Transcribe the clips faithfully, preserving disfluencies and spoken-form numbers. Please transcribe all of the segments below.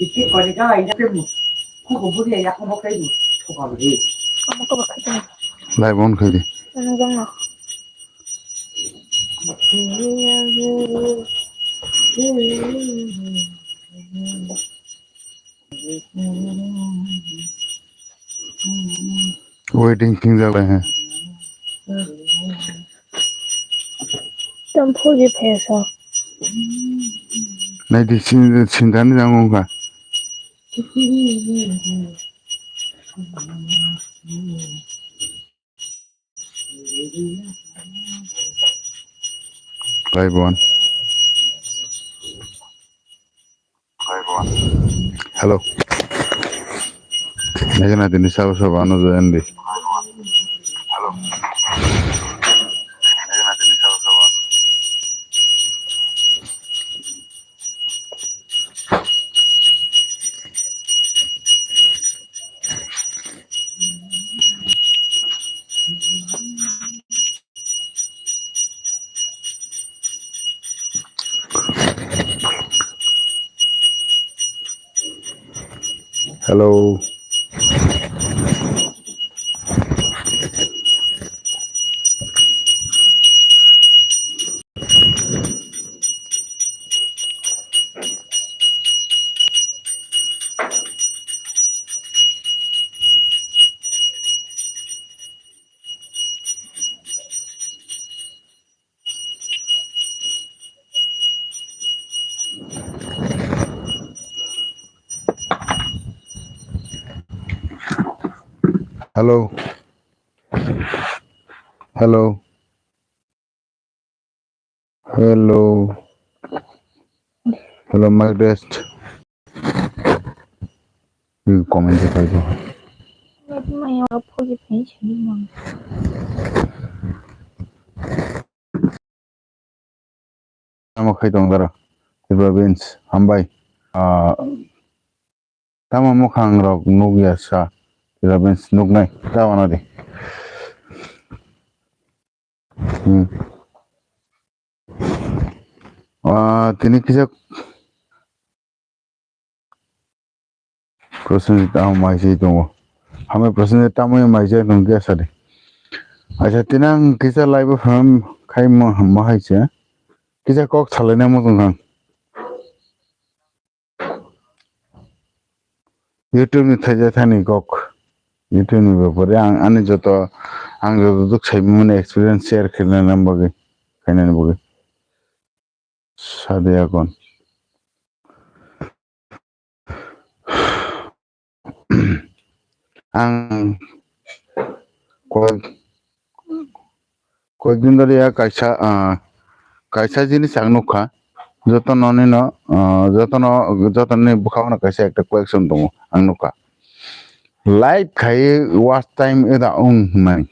Lai bon khaidi. Waiting thing jalai hai. Tam phuji phesa. Nai di sin, sin dan jang ungkha. Hello. Nai gana tini sabo sabo ano join di. Hello. Hello. Hello. Hello. Hello, mic test. Hmm, comment se khai ko. Tamo khai tong dara. Tripura Beans, hambai. Ah, tamo mukhang rok nukya sa. Tripura Beans nuknai. Tamo na di. Hmm. Ah, tini kisa Prosenjit tamo mai se tongo. Hambai Prosenjit tamo mai se tong kisa de. Acha, tini ang kisa live o pham khai mo, mo hai se. Kisa kok salai na mo tong kang. YouTube ni thaija thani kok. YouTube ni bapore ang ani joto, ang joto duk sai mani experience share khaina bagwi, khaina bagwi. Sade akon. Ang koi Koyekdin dhoriya kaisa, ah, kaisa jinis ang nukha, jotono nini, ah, jotono, jotoni bwkhao no kaisa ekta question tongo ang nukha. Live khai watch time eda wng hwnmani.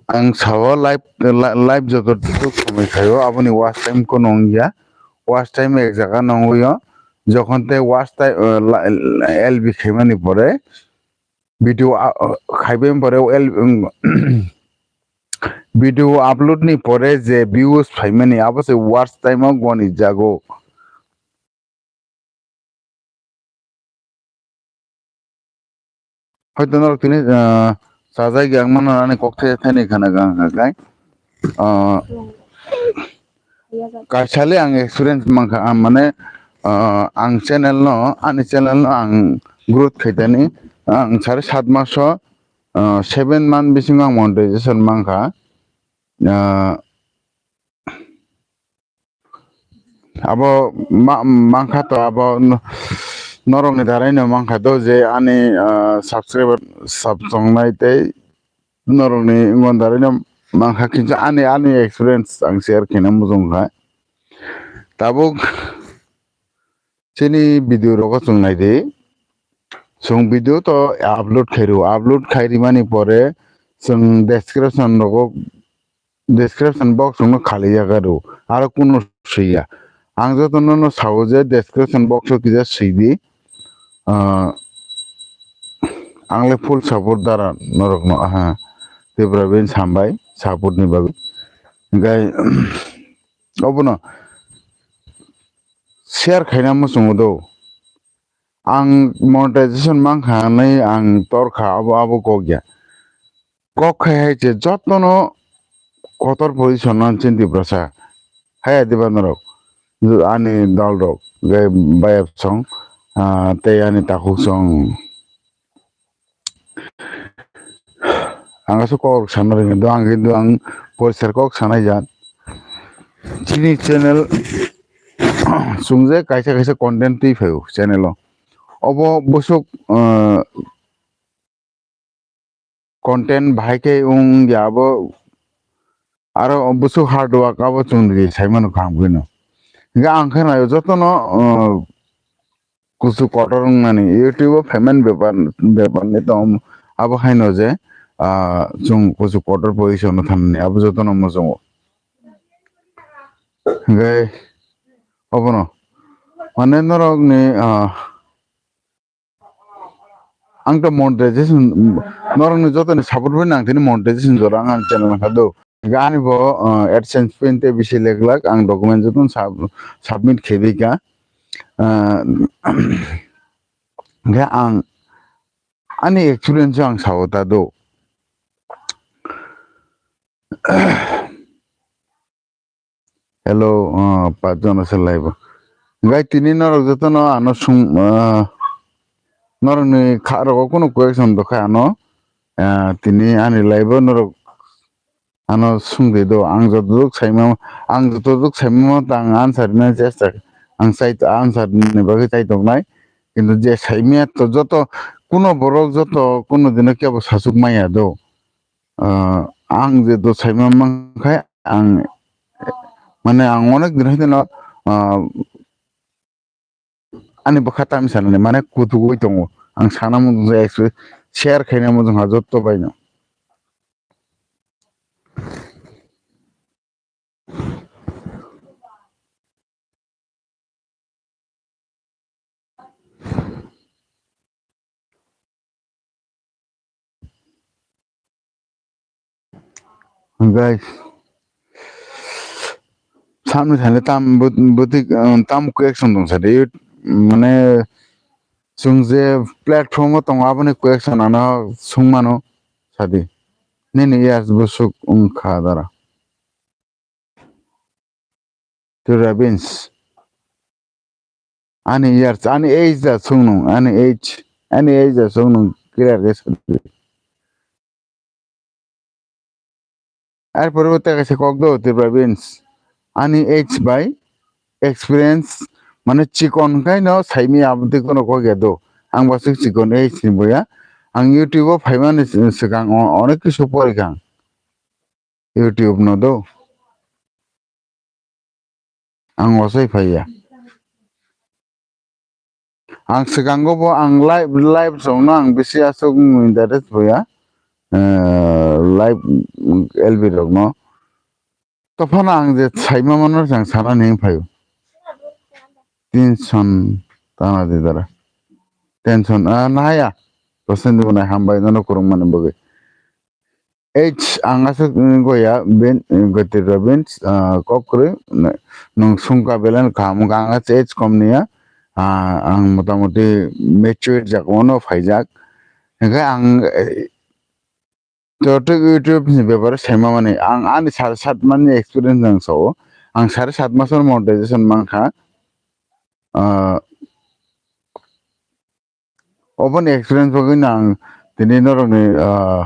Ang sao live, li-, live joto tuk samai khaio, aboni watch time kono wngya. Watch time ek jaga no wngwi o. Jokhon tei watch time, ah, li-, L B khaimani pore, video, ah, ah, khaibai pore el, um, video upload ni pore je views phaimani abo se watch time o goni jago. Hoito norok tini, ah, sajai ang mano ani kok the thani khana gang kha kai. Ah, kaisale ang experience mankha, ah, mane, ah, ang channel no, ani channel no ang growth khaitani, ang sare sat maso, ah, seven month bisingo ang monetization mankha. Ah, abo ma-, mankha to, abo no-, norokni darai no mankha to je ani, ah, subscriber sab tongnai tei norokni wngmani darai no mankha, kinsa ani, ani experience ang share khaina muchungkha. Tabuk chini video rogo chwng naidi. Chwng video to upload khairu, upload khairimani pore chwng description rogo, description box no khali yaga ru, aro kunu swiya. Ang joto no no sao je description box o kisa swidi. Ah, ang le full support dara norok no, aha, Tripura Beans hambai support ni bagwi. Gai, obono share khaina muchungo do. Ang monetization mankha hinwi ang torkha, abo, abo kok ya. Kok khai hai je jotono kotor position no chini Tiprasa. Haya diba norok? Ani dol rok, je bayap song, ah, tei ani takhuk song. Ang aswk kok sana ringwi do, ang kintu ang poriskar kok sanai jat. Chini channel chwng je kaisa kaisa content twi phaio channel o. Obo bwswk, ah, content bahai khe wng ya abo, aro bwswk hard work abo chwng ri sai mano kaham khe no. Hingkhe ang khe naio jotono, uh, kuchuk kotor wngnani YouTube o payment bepar, bepar ni tong abo haino je, ah, chwng kuchuk kotor position o thangnani abo jotono muchungo. Hingkhe obono mane norokni, ah, Ang to monetization, norokni jotoni support bai nang tini monetization jora ang ani channel nangkha do. Ani bo, uh, AdSense pin tei bisi lek lak ang document joto sub-, submit khe di ka. Uh, hingkhe ang ani experience ang sao ta do. Hello, uh, pachjon ase live o. Gai tini norok jotono ano sung, uh, norokni kha rogo kunu question dokha ano, uh, tini ani live o norok ano sungdi do. Ang joto duk saima, ang joto duk saima tang answer ni chesta, ang sai answer ni bagwi chai tongnai. Kintu je saimaya to joto kuno borok joto kuno dino kebo sasuk maya do. Ah, ang je do saima mankha, ang, mane, ang onek din hoiteno, ah, ani bwkha tamni sanani, mane, kutugwi tongo. Ang sana muchung je express share khaina muchung ha jotto baino. Guys, samni thani tam but-, butik, um, tam question tong sadi, mane, chwng je platform o tongo, aboni question ano sungmano sadi. Nini years bwswk wngkha dara? Tira beans. Ani years, ani age da sung nung, ani age, ani age da sung nung clear khe sadi. Ar pore bo tei kaisa kok do, Tripura beans. Ani age bai experience, mane, chikon khai no saimi aboni kono kok ya do. Ang bwswk chikon age ni boya. Ang YouTube o phaimani swkang o-, onek kisu porikha ang. YouTube no do. Ang wasai phaiya. Ang swkango bo ang live, live songno ang bisi aswk interest boya. Eh, live L B rokno. Tophano ang je saima mano ang sana ni phaio. Tension tana di dara. Tension, ah, nahaya. Tosen di bunai hambai nono kurung mani bagwi. H ang aswk wngwi ya, ben, Gotira beans, ah, kok kwrwi, n-, nwng sungka belai no kaham wngkha, ang aswk age kom niya, ah, ang motamoti mature jak, ono phaijak. Hingkhe ang, eh, to, to YouTube ni bepare saima mani, ang ani sare sat mani experience ang sao, ang sare sat masono monetization mankha, ah, Oboni experience bagwi no ang tini norokni, ah,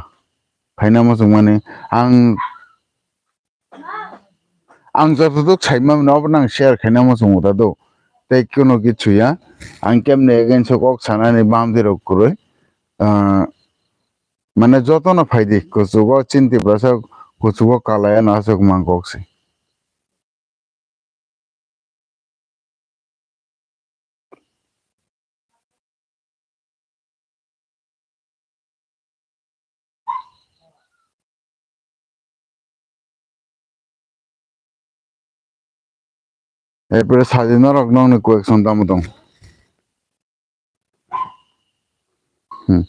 phaina muchungmani. Ang, ang jotoduk saimano obono ang share khaina muchungo ta do. Tei kunu kichu ya. Ang kemni against o kok sanani bamdi rok kwrwi. Ah, mane jotono phaidi, kuchugo chinti brasa, kuchugo kalaya no aswk mang kok se. Erpore sajinarok nokni question tamo tong? Hmm.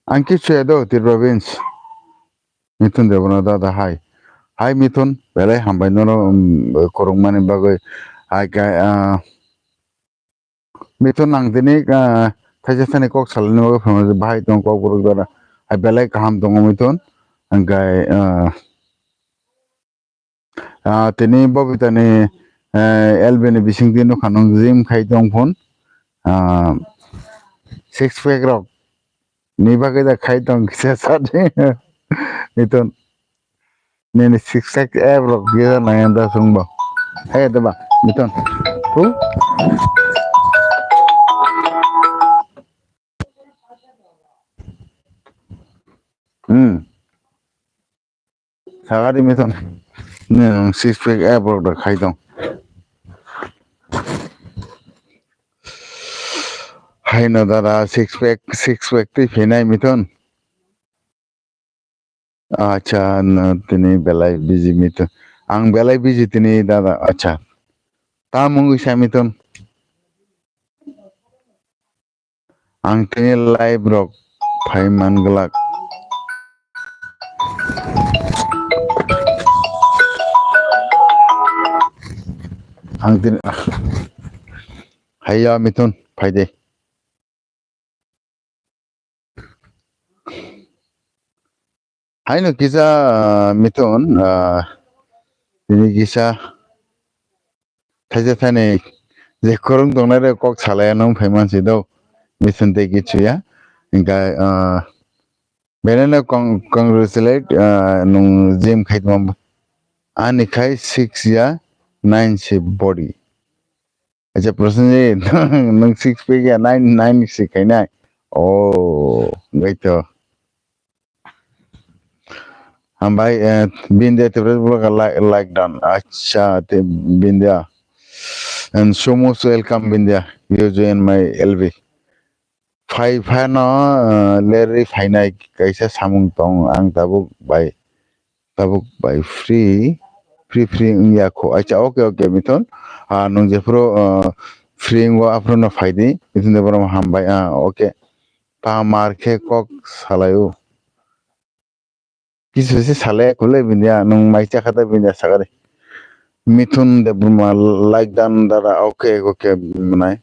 Ang kichu ya do, Tripura Beans. Mithun Debbarma dada hai. Hai Mithun, belai hambai nono, um, korokmani bagwi. Hai kai, ah, Mithun ang tini, ah, thaisa thani kok salani bagwi phano bahai tong kok borok dada. Hai belai kaham tongo Mithun. Hingkai, ah, Ah, tini Bobita ni, eh, L B ni bising di nukha nung gym khai tong phun. Ah, six pack rok ni bagwi da khai tong kisa sadi. Miton. Nini six pack app rok gisa nang da sung bo. Hai da ba, Miton. Hu? Hmm. Sagari Miton. Nini six pack app rok da khai tong. Haino dada six pack, six pack twi phinai Miton. Acha, no, tini belai busy Miton. Ang belai busy tini dada. Acha. Tamung wngwi sa Miton. Ang tini live rok phai man glak. Ang tini, ah. Haiya Miton, phai de. Haino kisa, ah, Miton, ah, tini kisa thaisa thani je khorang tongnai rok kok salai ano phai man si do. Miton tei kichu ya. Hingkha, ah, belai no con-, congratulate, ah, nung gym khai tongma. Ani khai six ya, nine si body. Acha, Prasenjit, nung six pack ya, nine, nine si khainai. Oh, gaito. Hambai, eh, Bindia Tripura vlog like, like done. Acha, te Bindia. And so most welcome, Bindia. You join my L V. Phai phano, eh, lerwi phainai kaisa samung tong, ang tabuk bai, tabuk bai free, free, free wngya kho. Acha, okay, okay, Mithun. Ah, nung jephuru, eh, free wngo, aphuru no phaidi. Mithun Debbarma hambai, ah, okay. Ta mar khe kok salaio. Kisu se sale kule Bindia, nung mai chakha da Bindia sagari. Mithun Debbarma like done dada, okay, okay, mwnai.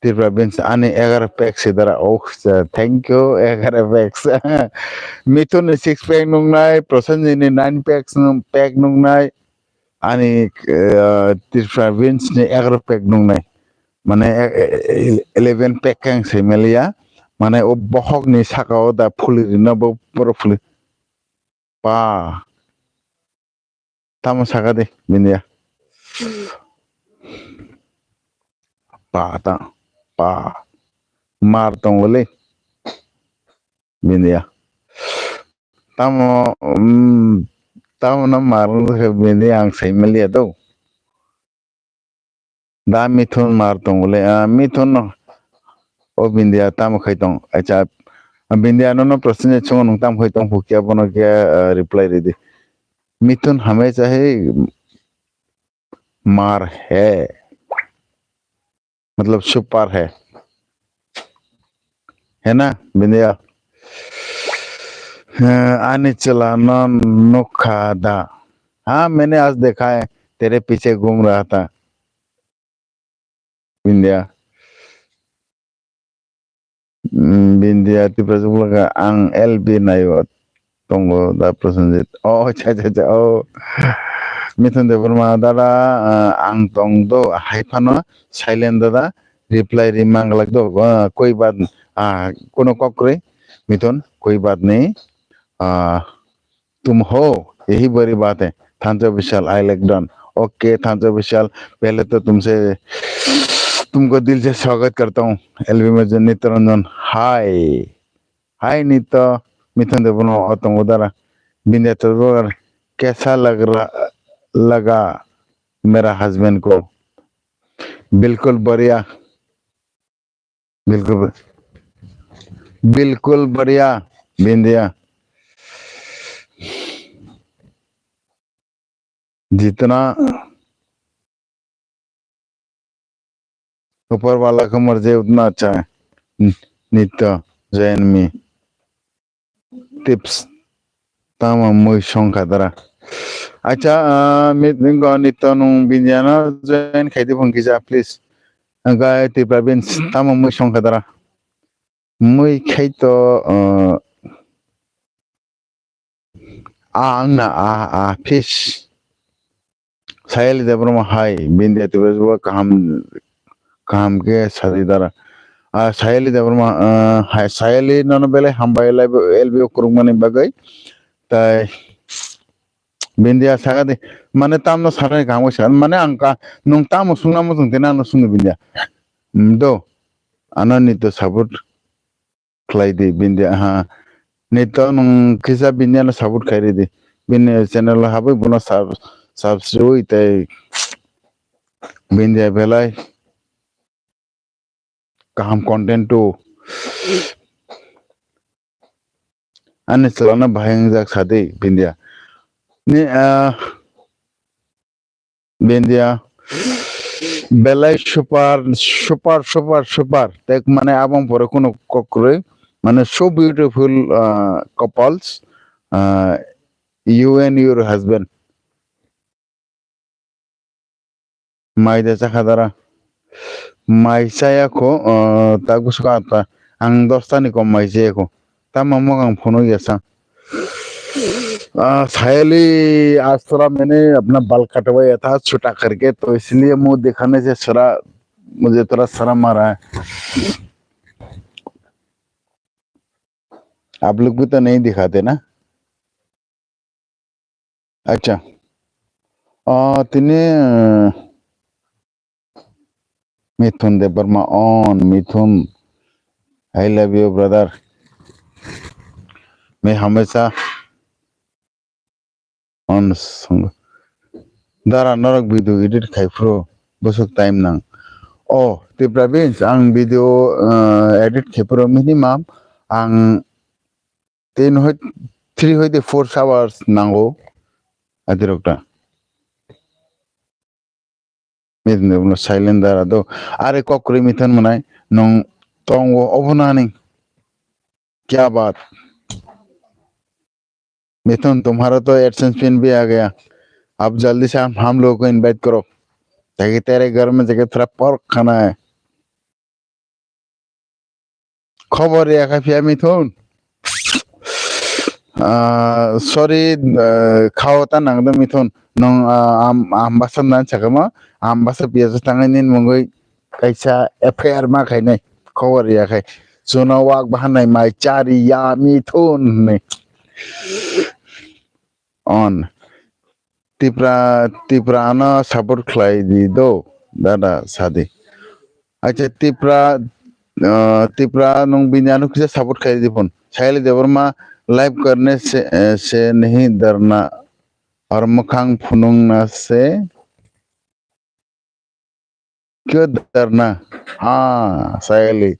Tripura Beans ani egaroh pack se dara, oh, thank you, egaroh pack. Mithun ni six pack nungnai, Prasenjit ni nine pack nung, pack nungnai, ani, eh, Tripura Beans ni egaroh pack nungnai. Mane, e-, e-, e-, eleven pack khe ang saimanliya. Mane, o bokhokni saka-o da phuli rina bo, borok phuli. Pa. Tamo saka de, Bindia. Pa ta, pa. Mar tongole. Bindia. Tamo, mm, tamo no mar wngkha Bindia ang saimanliya do. Da Mithun mar tongole, ah, Mithun no. O Bindia tamo khai tong. Acha, Bindia no no Prasenjit chungo nung tamo khai tong phukya bono khe, ah, reply ridi. Mithun hamesha hi mar hai. Matlab super hai. Hai na, Bindia? Eh, ani chwla no nukha da? Ha, maine aaj dekha hai, tere piche ghum raha tha. Bindia. Mm, Bindia Tripura Chukla ang L B naio tongo da Prasenjit. Oh, cha, cha, cha, oh. Mithun Debbarma dada, ah, ang tong do, hai phano silent dada, reply ri manglak do, ah, koi baat, ah, kono kok kwrwi, Mithun, koi baat nahi, ah, तुम हो, यही बड़ी बात है। Thancho Vishal, I like done. Okay, Thancho Vishal, पहले तो तुमसे, तुमको दिल से स्वागत करता हूँ, L B में जो नित्य Ranjan. Hi, hi Nitya, Mithun Debbarma o tongo dara, Bindia Tripura, कैसा लग रहा, लगा मेरा husband को? बिल्कुल बढ़िया। बिल्कुल, बिल्कुल बढ़िया, बिंदिया। जितना ऊपर वाला को मर्जी उतना अच्छा है। नि-, नित्य, जैन मी। tips. Tamo mui songkha dara. Acha, ah, meeting go nito nung Bindia no join khaidi phone kisa, please. Hwnkhe Tipra Beans, tamo mui songkha dara. Mui khai to, ah, a ang na a, a, fish. Sayali Debbarma hai, Bindia Tipra bo kaham, kaham khe sadi dara. Ah, Sayali Debbarma, ah, hai, Sayali nono belai hambai lai bo L B O kurungmani bagwi. Tai Bindia saka di, mane tamno sakani kaham khe saka, mane ang ka, nung tamo sungna muchung tini ano sungni Bindia. Mm, do, ano ni to support khlai di Bindia, ha. Ni to nung kisa Bindia no support khai ri di. Bini channel o habwi bono sub-, subscribe tei Bindia belai kaham content o. Ani chwlano bahai wngjak sadi Bindia. Ni, ah, Bindia belai super, super, super, super. Tek mane abang pore kuno kok kwrwi. Mane so beautiful, ah, couples. Ah, you and your husband. Mai de chakha dara. Mai chaya kho, ah, tak bwswk atha. Ang dosta ni kom mai chaya kho. Tamo mokang phunuk ya sa. Ah, Sayali, आज थोड़ा मैंने अपना बाल कटवाया था, छोटा करके, तो इसलिए मुंह दिखाने से थोड़ा, मुझे थोड़ा शर्म आ रहा है। आप लोग भी तो नहीं दिखाते ना? Acha. Ah, tini, eh, Mithun Debbarma on, Mithun. I love you, brother. Mui hamesa on song. Dara norok video edit khai phuru bwswk time nang. Oh, Tipra Beans, ang video, eh, edit khai phuru minimum ang tin hoi, three hoi de four hours nango. Adirok ta. Mithun Debbarma silent dara do. Are kok kwrwi Mithun mwnai nung tongo obo nani. Kya baat? Mithun, तुम्हारा तो AdSense pin भी आ गया। अब जल्दी से हम, हम लोगों को invite करो, ताकि तेरे घर में जाके थोड़ा pork खाना है। Khobor ya kha phiya Mithun. Ah, sorry, ah, khao ta nang do Mithun. Nung, ah, am, am basa nan sakama, am basa piya sa tangai nin mungoi kaisa F I R ma khainai. Khobor ya khai. Chuna wak bahanai mai chari ya Mithun hinwi. On. Tipra, Tipra ano support khlai di do, dada sadi. Acha Tipra, ah, Tipra nung bini ano kisa support khlai di phun. Sayali Debbarma live karne se, eh, se nahi darna aur mukhang phunung na se. क्यों डरना? हाँ, सायली।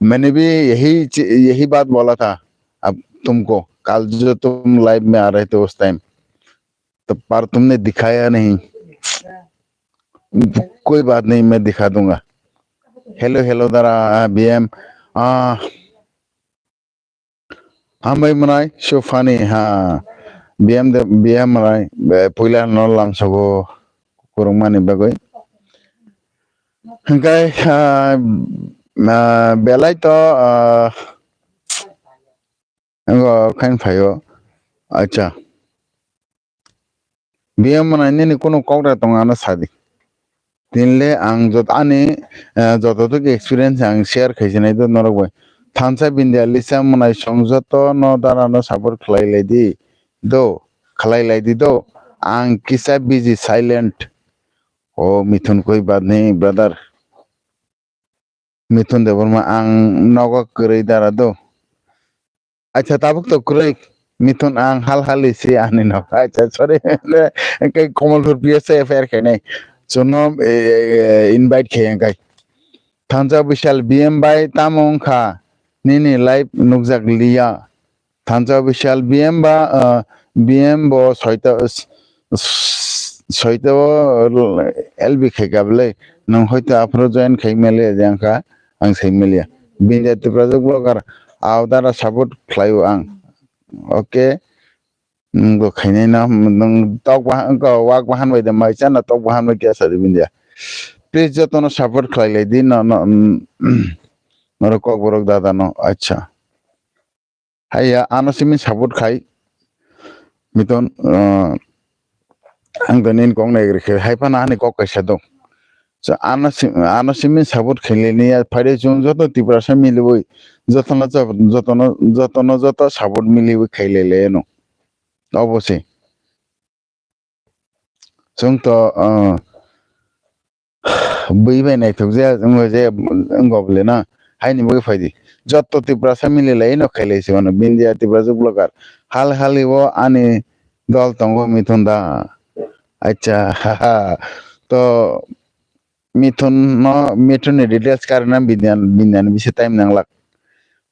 मैंने भी यही ची-, यही बात बोला था अब तुमको, कल जो तुम लाइव में आ रहे थे उस टाइम, तो पर तुमने दिखाया नहीं। कोई बात नहीं, मैं दिखा दूंगा। हेलो, हेलो, दादा, हाँ, बी एम, हाँ, Hambai mwnai, so funny, ha. B M de, B M mwnai, be, puila no lamsogo kurungmani bagwi. Hingkai, ah, ah, belai to, ah, ngo khain phaio. Acha. B M mwnai nini kunu kok da tong ano sadi. Tinle ang jot ani, eh, joto tuk experience ang share khaisi nai do norok bai. Thansa Bindia Lisa mwnai song joto no dara no support khlai lai di do, khlai lai di do. Ang kisa busy silent. O Mithun koi baat nahi brother. Mithun Debbarma ang nogo kwrwi dara do. Acha, tabuk to kwrwi. Mithun ang hal hal isi ani no. Acha, sorry. Engkai Komolpur P S A F I R khainai. Chuno, eh, invite khai engkai. Thansa Bishal B M bai tamo wngkha? Nini live nukjak liya. Thansa Bishal B M ba, ah, B M bo soita, s-, s-, soita o L B khai kabli. Nang hoito aphuru join khai meli jangkha, ang sai meliya. Bindia Tiprajwk blogger, aodara support khlaio ang. Okay. Nwng bo khainai no, nwng tok bahan, wng kha wak bahan bai de mai chana tok bahan bai kya sadi bindia. Please jotono support khlai lai di no, no, mm, norok kokborok dada no. Acha. Haiya, ano simi support khai. Miton, uh, ang to nini kok nai gri khe, hai phano ani kok kaisa dong. So, ano sim-, ano simi support khailai niya, phaide chwng joto Tiprasa miliwi, jotono, jotono, jotono joto support miliwi khailai le no. Obo se. Chwng to, uh, bui bai naithok je, wngwi je, wngkha bole na. Haini bagwi phaidi. Joto Tiprasa mililai no khailai se mano. Bindia Tiprasa vlogger. Hal hali o ani dol tongo Mithun da. Acha, haha. To Mithun no, Mithun ni details karna bindia, bindia ni bisi time nanglak.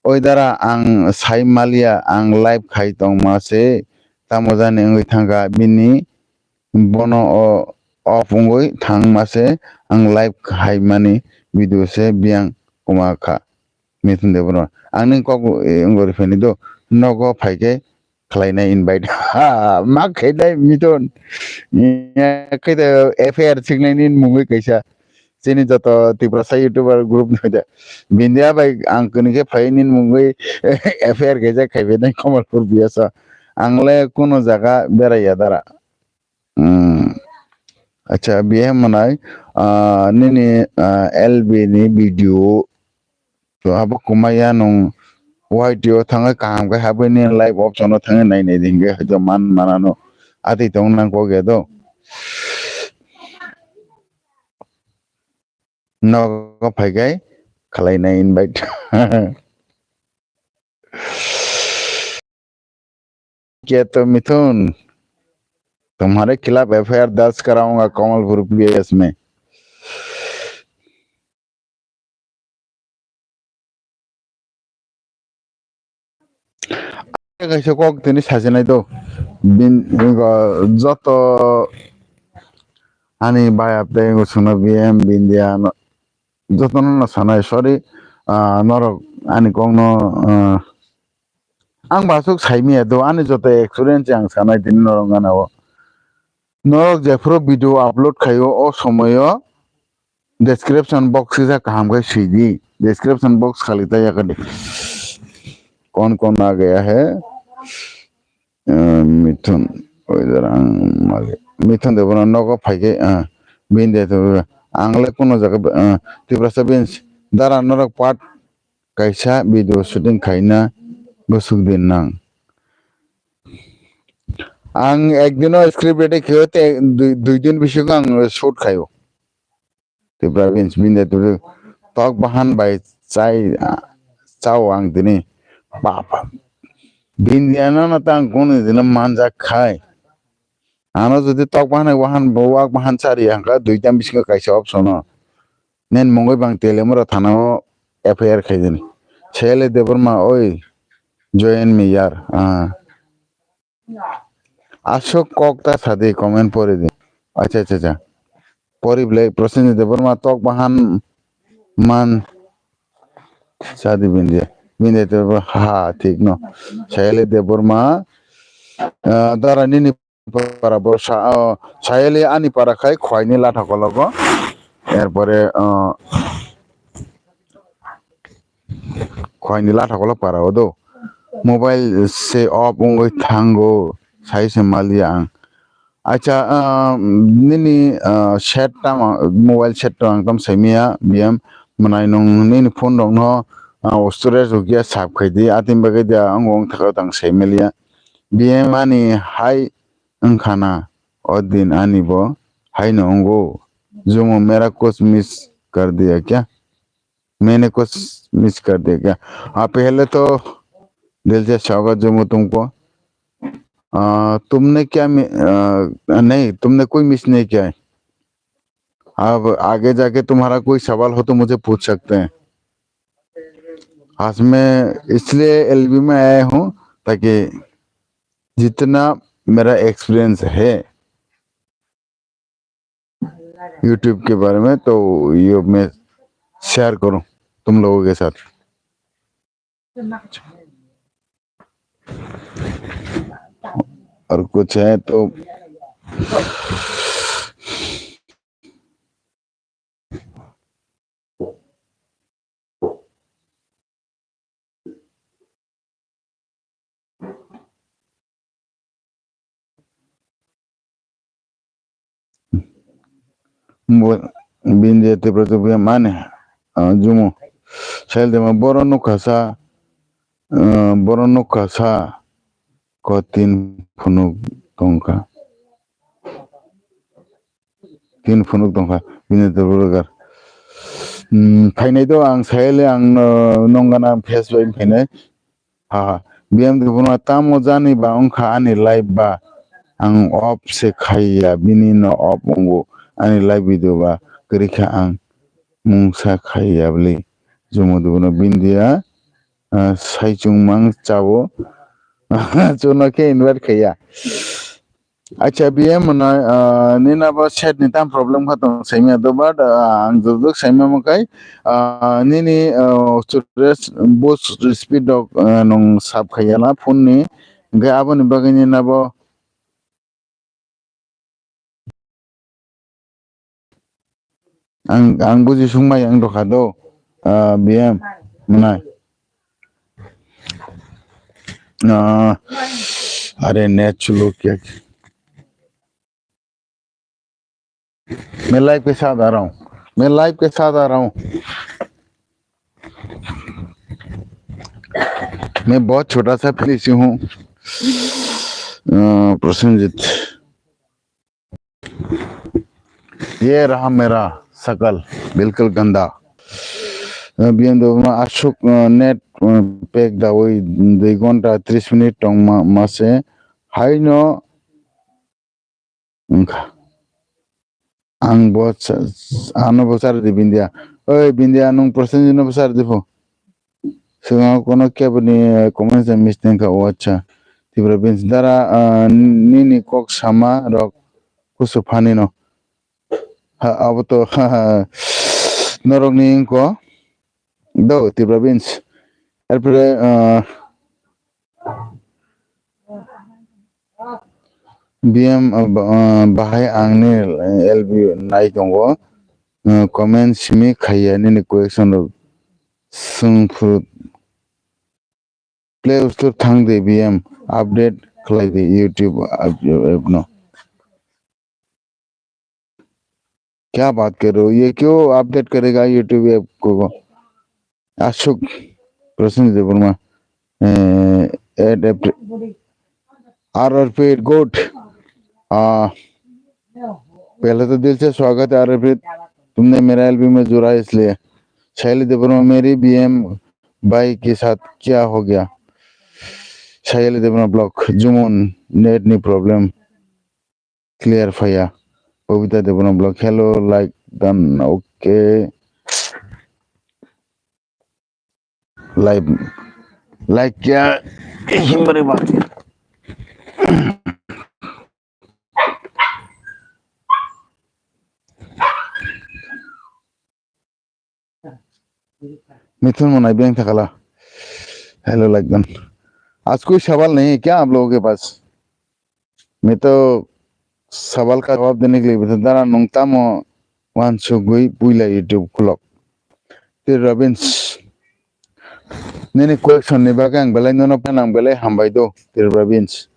Oi dara ang sai malia, ang live khai tongma se tamo jani wngwi thangkha bini bono o off wngwi thangma se ang live khai mani video se biyang kwma kha. Mithun de bono ang nini kok wngwi rwphani do nogo phaikhe khlainai invite. Ha, ma khainai Mithun. Ya, khe de F I R siknai nini mungwi kaisa. Chini joto Tiprasa YouTuber group ni hoide. Bindia bai ang kuni khe phai nini mungwi F I R kaisa khaibai nai Kamalpur B S o. Ang le kuno jaga berai ya dara. Hmm. Acha, bihe manai, ah, nini, ah, L B ni video. To abo kwmaya nwng Y T o thangwi kaham khe habwi ni live option o thangwi nai nai di hinkhe hwnkhe man manano. Atwi tong nang kok ya do. Nogo phaikai khalai nai invite. Kya to Mithun? तुम्हारे खिलाफ F I R दर्ज कराऊंगा Kamalpur P S में। Kaisa kok tini sajinai do. Bin, joto ani bayap tei suna B M Bindia no, joto no sanai, sorry, ah, norok ani kok no, ah, ang basuk saimaya do, ani joto experience ang sanai tini norok gana o. Norok jephuru video upload khaio, o somoyo description box kisa kaham khe swi di. Description box khali ta yakadi. कौन कौन आ गया है? Eh, Mithun. Oi dara ang mali. Mithun de bono nogo phaikhe, ah, bini de to ang le kuno jaga, ah, Tiprasa bini dara norok part kaisa video shooting khaina bwswk din nang. Ang ekdino script ready khaio tei dui, dui din bisingo ang shoot khaio. Tipra bini, bini de twi tok bahan bai chai, ah, chao ang tini. Baba. Bini ano no tang kuni dino manjak khai. Ano jodi tok bahan, bahan, wak bahan chari hangka dui din bisingo kaisa option o. Nen mungwi bang telemura thana o F I R khaidini. Sele Debbarma oi join me yar. Ah. Aswk kok ta sadi comment pori di. Acha, acha, acha. Pori bwlai Prosenjit Debbarma tok bahan man sadi bini. Bini to ha thik no. Sele Debbarma, ah, dara nini para borsa, oh, Sayali ani para khai Khwaini Lathakologo. Erpore, oh, Khwaini Lathakolo para o do. Mobile se off wngwi thango, sai se maliya ang. Acha, ah, nini, ah, set tam, mobile set tam ang tam saimiya, B M mwnai nwng nini phone rokno, ah, storage rok ya sap khai di, atin bagwi da ang wng thakao tang saimaliya. B M ani hai wngkha na, o din ani bo haino wngo, Jumu mera kuch miss kar diya kya? Maine kuch miss kar diya kya? Aap hi pehle to dil se chahga Jumu tumko. Ah, tumne kya mi-, ah, nahi, tumne koi miss nahi kiya hai. Ab aage jaake tumhara koi sawal ho to mujhe pooch sakte hain. Aaj main isliye L B mein aaya hoon, taaki jitna mera experience hai YouTube ke baare mein, to ye main share karun tum logon ke saath. और कुछ है तो Bo-, Bindia Tripura Tripura mane, ah, Jumu. Sel dema boro nukha sa, ah, boro nukha sa, ko tin phunuk tongkha. Tin phunuk tongkha, Bindia Tripura gar. Hmm, phainai do ang sayale ang, ah, nongana face bai phainai. Ha, ha. B M Tripura tamo jani ba wngkha ani live ba. Ang off se khaiya, bini no off wngo. Ani live video ba kwrwi kha ang mungsa khaiya bwlwi. Jumu dubuno Bindia, ah, saichung mang chao. Chuno khe invite khaiya. Acha, B M hwnai, ah, nini abo set ni tam problem kha tong saimya do, but, ah, ang jujak saimya mo kai, ah, nini, ah, boost speed rok, ah, nung sap khaiya na phone ni, hwnkhe aboni bagwi nini abo Ang, ang buji sungmai ang dokha do, ah, B M, mwnai. Ah, are net chulo kya? मैं लाइव के साथ आ रहा हूँ, मैं लाइव के साथ आ रहा हूँ। मैं बहुत छोटा सा फैली से हूँ। अ, प्रसेनजीत। ये रहा मेरा शकल, बिल्कुल गंदा। अ, B M Debbarma aswk, a, net, a, pack dawi dui ghonta tris minute tongma, mase haino wngkha. Ang bo cha-, ano bo charwdi Bindia. Oi Bindia, nwng Prosenjit no bo charwdi pho. Swkang kono keboni comment se mistake kha, o acha. Tripura Beans dara, ah, nini kok sama rok kusu phani no. Ha, abo to, ha, ha, norok ni wngko. Do, Tripura Beans. Erpore, ah, B M, ah, ba-, ah, bahai ang ni L B nai tongo. Ah, comment simi khaiya nini question rok swng phuru. Play Store thang de B M, update khlai de YouTube app, app no. क्या बात कर रहे हो? ये क्यों अपडेट करेगा YouTube app को? Ashok, Prasenjit Debbarma, eh, add app, R R P good. आ, पहले तो दिल से स्वागत है R R P, तुमने मेरा L B में जुड़ा इसलिए। शैली देबवर्मा, मेरी B M भाई के साथ क्या हो गया? शैली देबवर्मा block, जुमुन, net ni problem. Clear phaiya. Babita Debbarma block. Hello, like done. Okay. Live. Like kya? Himbari baat. Mithun mo nai beng thakala. Hello, like dan. आज कोई सवाल नहीं है क्या आप लोगों के पास? मैं तो सवाल का जवाब देने के लिए भी था। Dara nung tamo wansugwi puila YouTube khulok. Tir Robins. Nini question ni bagwi ang belai nono pan ang belai hambai do, Tir Robins.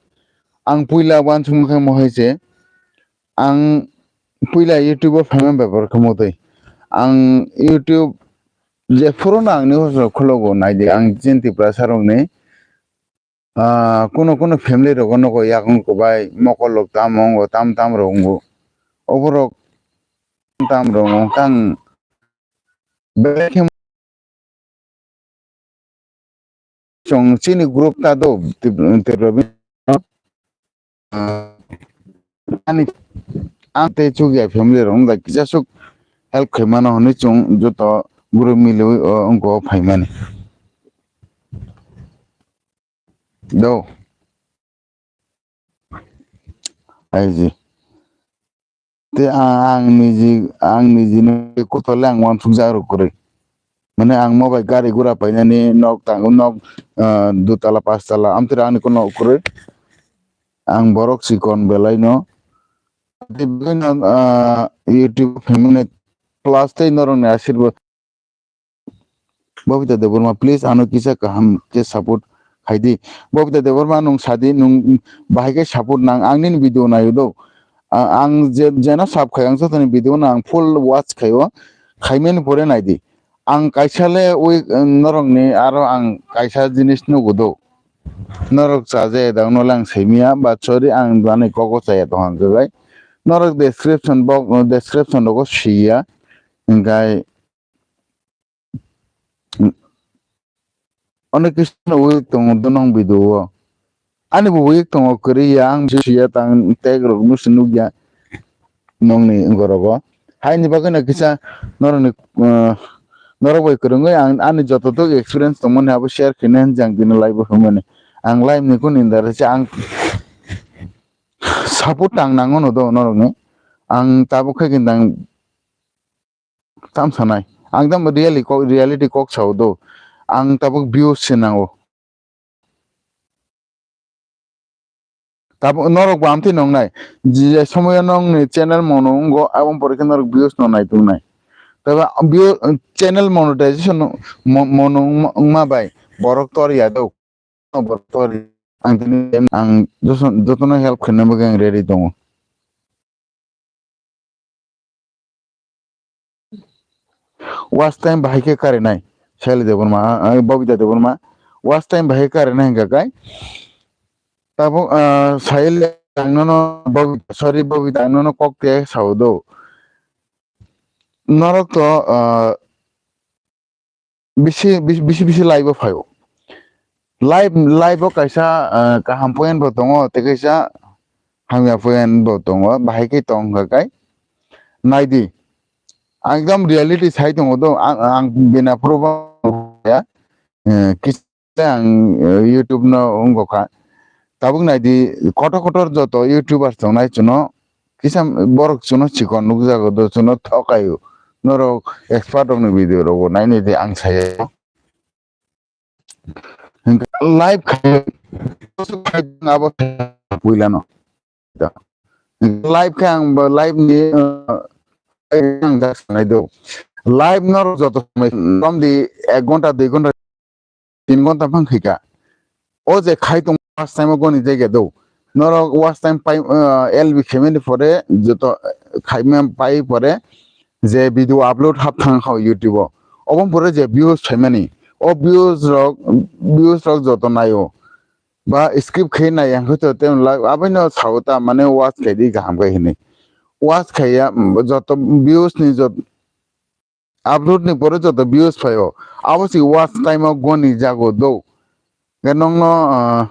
Ang puila wansugma khe mohai se. Ang puila YouTube o phaima bepar khe motwi. Ang YouTube jephuru no ang news rok khologo naidi, ang chini Tiprasa rokni, ah, kuno kuno family rogo nogo yakung kwbai mokol rok tamo wngo, tam tam rok wngo. Oborok tam rok wngo kang belai khe Chwng chini group ta do, Tip-, Tipra Bini, ah, ani, ang tei Chukya family rok wngkha kisa swk help khaimano hwnwi chwng joto group miliwi o wngkha o phaimani. Do. Aiji. Tei a-, ang niji, ang nijini kotole ang uansukjak rw kwrwi. Mane ang mo bai gari gura painani nok tang-, nok, ah, dutala, pachtala, amtwrwi ani kono kwrwi. Ang borok chikon belai no. Tei bagwi no, ah, YouTube family plus tei norok ni asirwad. Bobita Debbarma, please ano kisa kaham khe support khai di. Bobita Debbarma, nwng sa di, nwng bahai khe support nang, ang nini video naio do. A-, ang je, jeno sub khai, ang joto ni video no ang full watch khaio, khaimani pore nai di. Ang kaisa le ui, norok ni aro ang kaisa jinis nugo do. Norok chaje da no lang saimia, but sorry, ang bani kok o chaya tong ang khe bai. Norok description box, description rogo siya, hingkai Onek kisa no weak tongo do nong video o. Ani bo weak tongo kwrwi ya, ang siya tang tag rok no se nukya nongni wngkorogo. Haini bagwi no kisa norokni, uh, norok bai kwrwngwi ang ani joto tok experience tongmani abo share khaina hinwi ang tini live o hwnmani. Ang live ni kunu indar se ang support tang nango no do norokni. Ang tabuk khe kinda ang Tam sanai. Ang tamo really kok, reality kok sao do. Ang tabuk views se nango. Tabuk norok bo amtwi nongnai. Je somoyo nongni channel mono wngo, aboni pore khe norok views no naituknai. Tei view, channel monetization mo-, mono wngma, wngma bai borok tor ya do. Ang tini ang joto-, jotono help khaina bagwi ang ready tongo. Watch time bahai khe karinai, Sally Debbarma, ah, ah, Babita Debbarma. Watch time bahai karinai hingka kai. Tabuk, ah, Sally ang nono Babita, sorry, Babita, ang nono kok te sao do. Norok to, ah, bisi, bisi, bisi, bisi live o phaio. Live, live o kaisa, ah, kaham point bo tongo, tei kaisa hamya point bo tongo, bahai khe tong kha kai. Nai di, ang ekdam reality sai tongo do, ang, ang bina phuru bo ya, eh, kis-, ang, eh, YouTube no wngkha. Tabuk nai di, kotor kotor joto YouTubers tongnai chuno, kisa borok chuno chikon nukjago do, chuno thokaio. Norok expert rokni video rogo nainai di ang saya. Hingke live khai, abo puilano. Live khe ang bo live ni, eh, ang jak sanai do. Live norok joto somoi, kom di ek ghonta, dui ghonta, tin ghonta phang khaika. O je khai tong watch time o goni jaiga do. Norok watch time pai, eh, L B khaimani pore joto, eh, khaima pai pore je video upload hap thang kha YouTube o. Oboni pore je views phaimani. O views rok, views rok joto naio. Ba skip khe nai yang khe to tem la, abono sao ta mane watch khai di kaham khai hinwi. Watch khai ya, mm, joto views ni jot-, upload ni pore joto views phaio. Abo si watch time o goni jago do. Ga nongno, ah,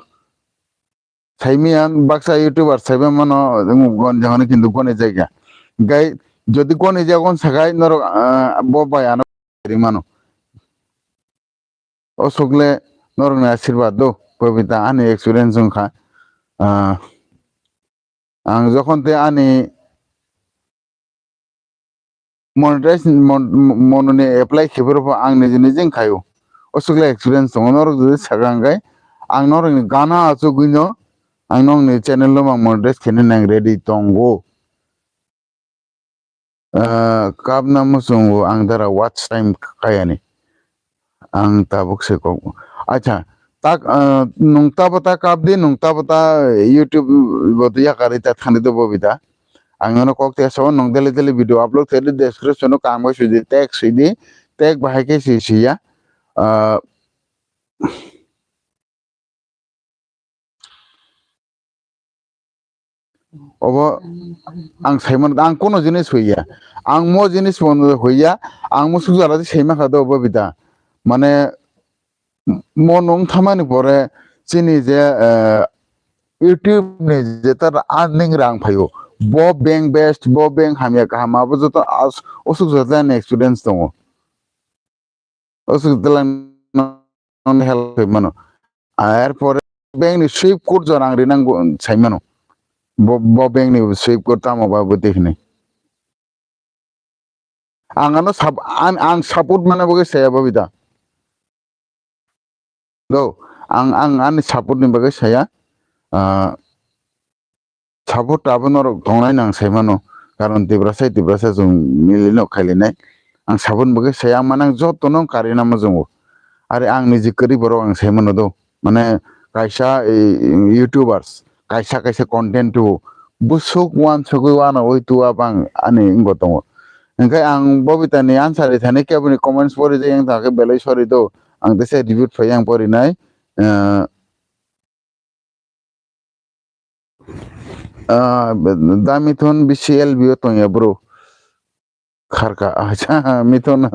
saimiya baksa YouTuber saiba mano, gon jahani kintu goni jaiga. Gai jodi goni jagon sagai norok, ah, bo bai ano rimano. O sukle norokni asirwad do, Babita, ani experience wngkha. Ah, ang jokhon tei ani monetize mon-, mononi apply khiphuru pho ang niji niji wngkhaio. O sukle experience tongo, norok jodi sakha hwnkhe ang norokni gana achugwino ang norokni channel no mang monetize khainani ang ready tongo. Ah, kapna muchungo ang dara watch time kayani. Ang tabuk se kok. Acha, tak, ah, nung tabo ta kap di, nung tabo ta YouTube bo to yakari ta thani do Babita. Ang nono kok te so nung daily daily video upload khe di, description o kang bai sui di, tag sui di, tag bahai khe si siya. Ah, Obo ang saimano, ang kono jinis hoiya. Ang mo jinis bo hoiya, ang musuk jala di saima kha do Babita. Mane mo nung thamani pore chini je, eh, YouTube ni je tar earning rang phaio. Bo bank best, bo bank hamya kaham, abo joto as-, usuk jala ni experience tongo. Usuk telang non help khaimano. Ar pore bank ni swift code jorang rinang go saimano. Bo, bo bank ni swift code tamo ba bo dekhni. Ang ano sap-, an, ang support mana bagwi saya Babita. Do, ang, ang ani support ni bagwi saya. Ah, Support abo norok tongnai nang sai mano, karon Tiprasa Tiprasa chwng milino khailinai. Ang sabun bagwi sai ang manang jotono karina muchungo. Are ang niji kwrwi borok ang sai mano do. Mane kaisa, eh, YouTubers, kaisa kaisa content o bwswk uansugwi uanaui tua bang ani wngbo tongo. Hwnkhe ang Bobita ni answer ri thani keboni comments pori je yang thangkhe belai sorry do. Ang tesa debut phai yang porinai. Eh, Ah, da Mithun B C L B o tongya bro. Kharka, acha, Mithun.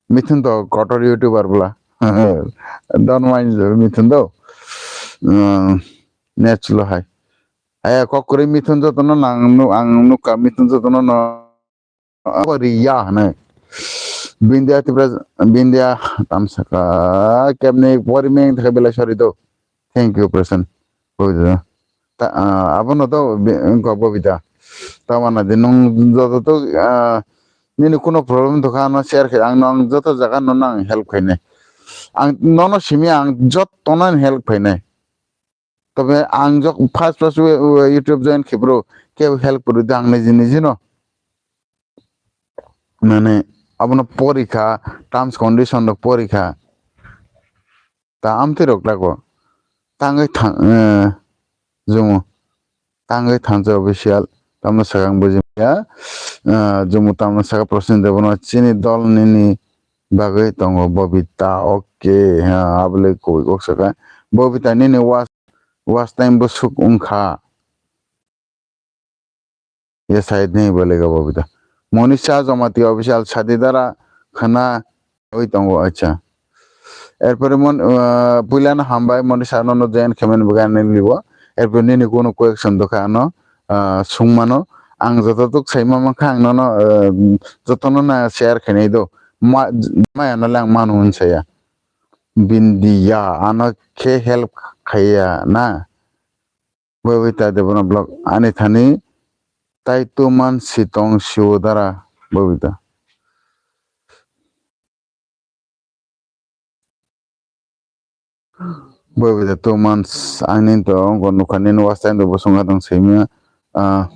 Mithun to kotor YouTuber bla. Don't mind Mithun do. Hmm, next lo hai. Aya kok kwrwi Mithun jotono nang nu-, ang nukha Mithun jotono no. Abo riya hwnwi. Bindia Tipra, Bindia tamsaka kebni porimeng thakhe belai sorry do. Thank you, Prasen. Bobita. Ta, ah, abono to bi-, wngkha Bobita. Tamana di nwng joto to, ah, nini kuno problem tongkha ano share khai, ang no ang joto jaga no nang help khainai. Ang nono simi ang joto nang help khainai. Tobe ang jok first first we, we YouTube join khe bro, kebo help kwrwi da ang niji niji no. Mane abono porikha, terms condition rok porikha. Ta amtwi rok dago. Tangwi thang, eh, jumu. Tangwi thangsa official. Tamno sakang bujimya. Eh, jumu tamno saka Prosen Debbarma chini dol nini bagwi tongo Bobita. Okay, ha, abole koi kok saka. Bobita nini was, was time bo suk wngkha. Ye side ni bole ga Bobita. Monisha Jamatia official sadi dara khana oi tongo acha. Erpore mon, ah, puila no hambai Monisha no no join khemen bwgan ni libo. Erpore nini kuno question dokha ano, ah, sungmano. Ang joto tuk sai ma mankha ang nono, ah, joto no na share khainai do. Ma, maya no lang manu hwn saya. Bindia ano khe help khaiya na. Bobita Debbarma vlog ani thani tai tuman sitong siwo dara Bobita. Bobita tuman s-, ani to ongko nukha nini was time to bosong adang saimya, ah,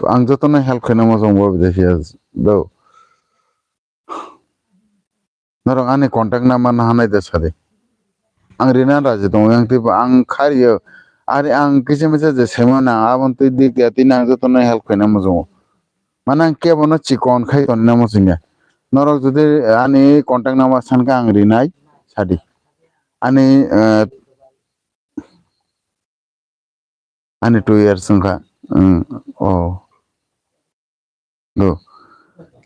Ang jotono help khaina mojang bo bidai phiya do. Norok ani contact number no hanai de sadi. Ang rina raji tongo yang twi ang khario. Ari ang kisa misa je sema na abon twi dik ya twi nang jotono help khaina mojang. Mana ang kebo no chikon khai tonna mojang ya. Norok jodi ani contact number san kha ang rinai sadi. Ani, eh, Ani two years wngkha. Wng, oh. Do.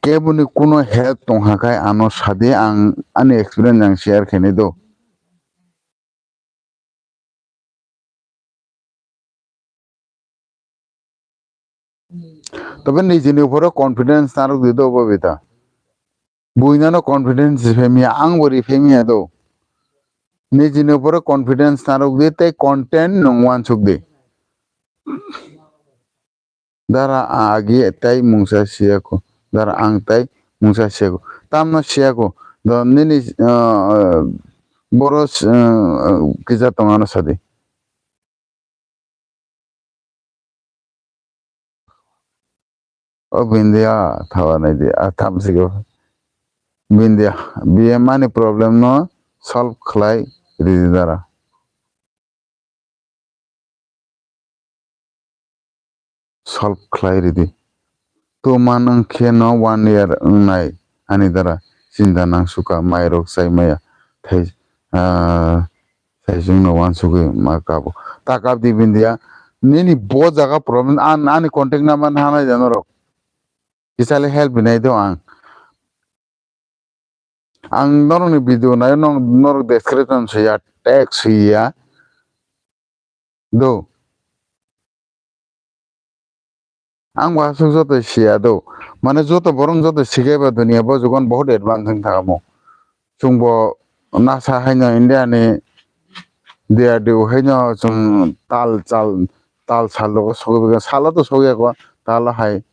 Keboni kuno help tongkha khai ano sadi ang ani experience ang share khainai do. Tobe nijini uporo confidence narwk di do Bobita. Buinano confidence rifai miya, ang bo rifai miya do. Nijini uporo confidence narwk di tei content nwng uansuk di. Dara agi tai mungsa siya ko. Dara ang tai mungsa siya ko. Tamno siya ko. Do nini, ah, boro, ah, kisa tongano sadi. O Bindia thawa nai di, a tham sigo. Bindia, B M ani problem no solve khlai ridi dara. Solve khlai ridi. Tuman wngkhe no one year wngnai ani dara chinta nang sukha, mairok chai maya thai, ah, thaisung no uansugwi ma kabo. Ta kap di Bindia, nini bo jaga problem, an, ani contact number no hanai da norok. Kisale help hinai do ang. Ang norokni video naio, norok, norok description swiya, tag swiya. Do. Ang bo aswk joto siya do. Mane joto borok joto sikhai ba duniya bo jugan bahut advance wng thangamo. Chwng bo NASA haino India ni D R D O haino chwng tal chal, tal salo sogwi salo to sogwi ko tal hai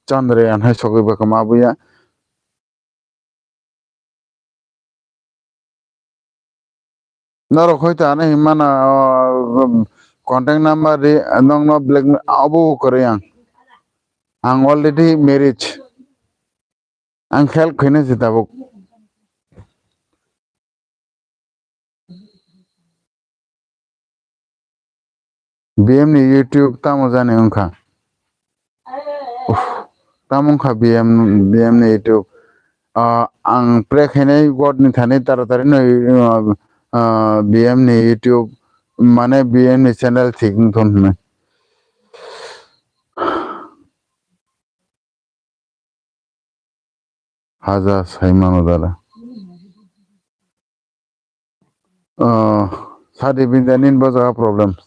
Chandrayaan hai sogwi ba kama buya. Norok hoi to ano hinmano, o, contact number ri, nokno blackmail abo kwrwi ang. Ang already marriage. Ang help khaina se tabuk. B M ni YouTube tamo jani wngkha? Uff, tamo wngkha B M, B M ni YouTube? Ah, ang pray khainai God ni thani taratari no, ah, ah, B M ni YouTube, mane B M ni channel thik wngthon hwnwi. Haja sai mano dara. Ah, sadi binda nin bo jaga problem.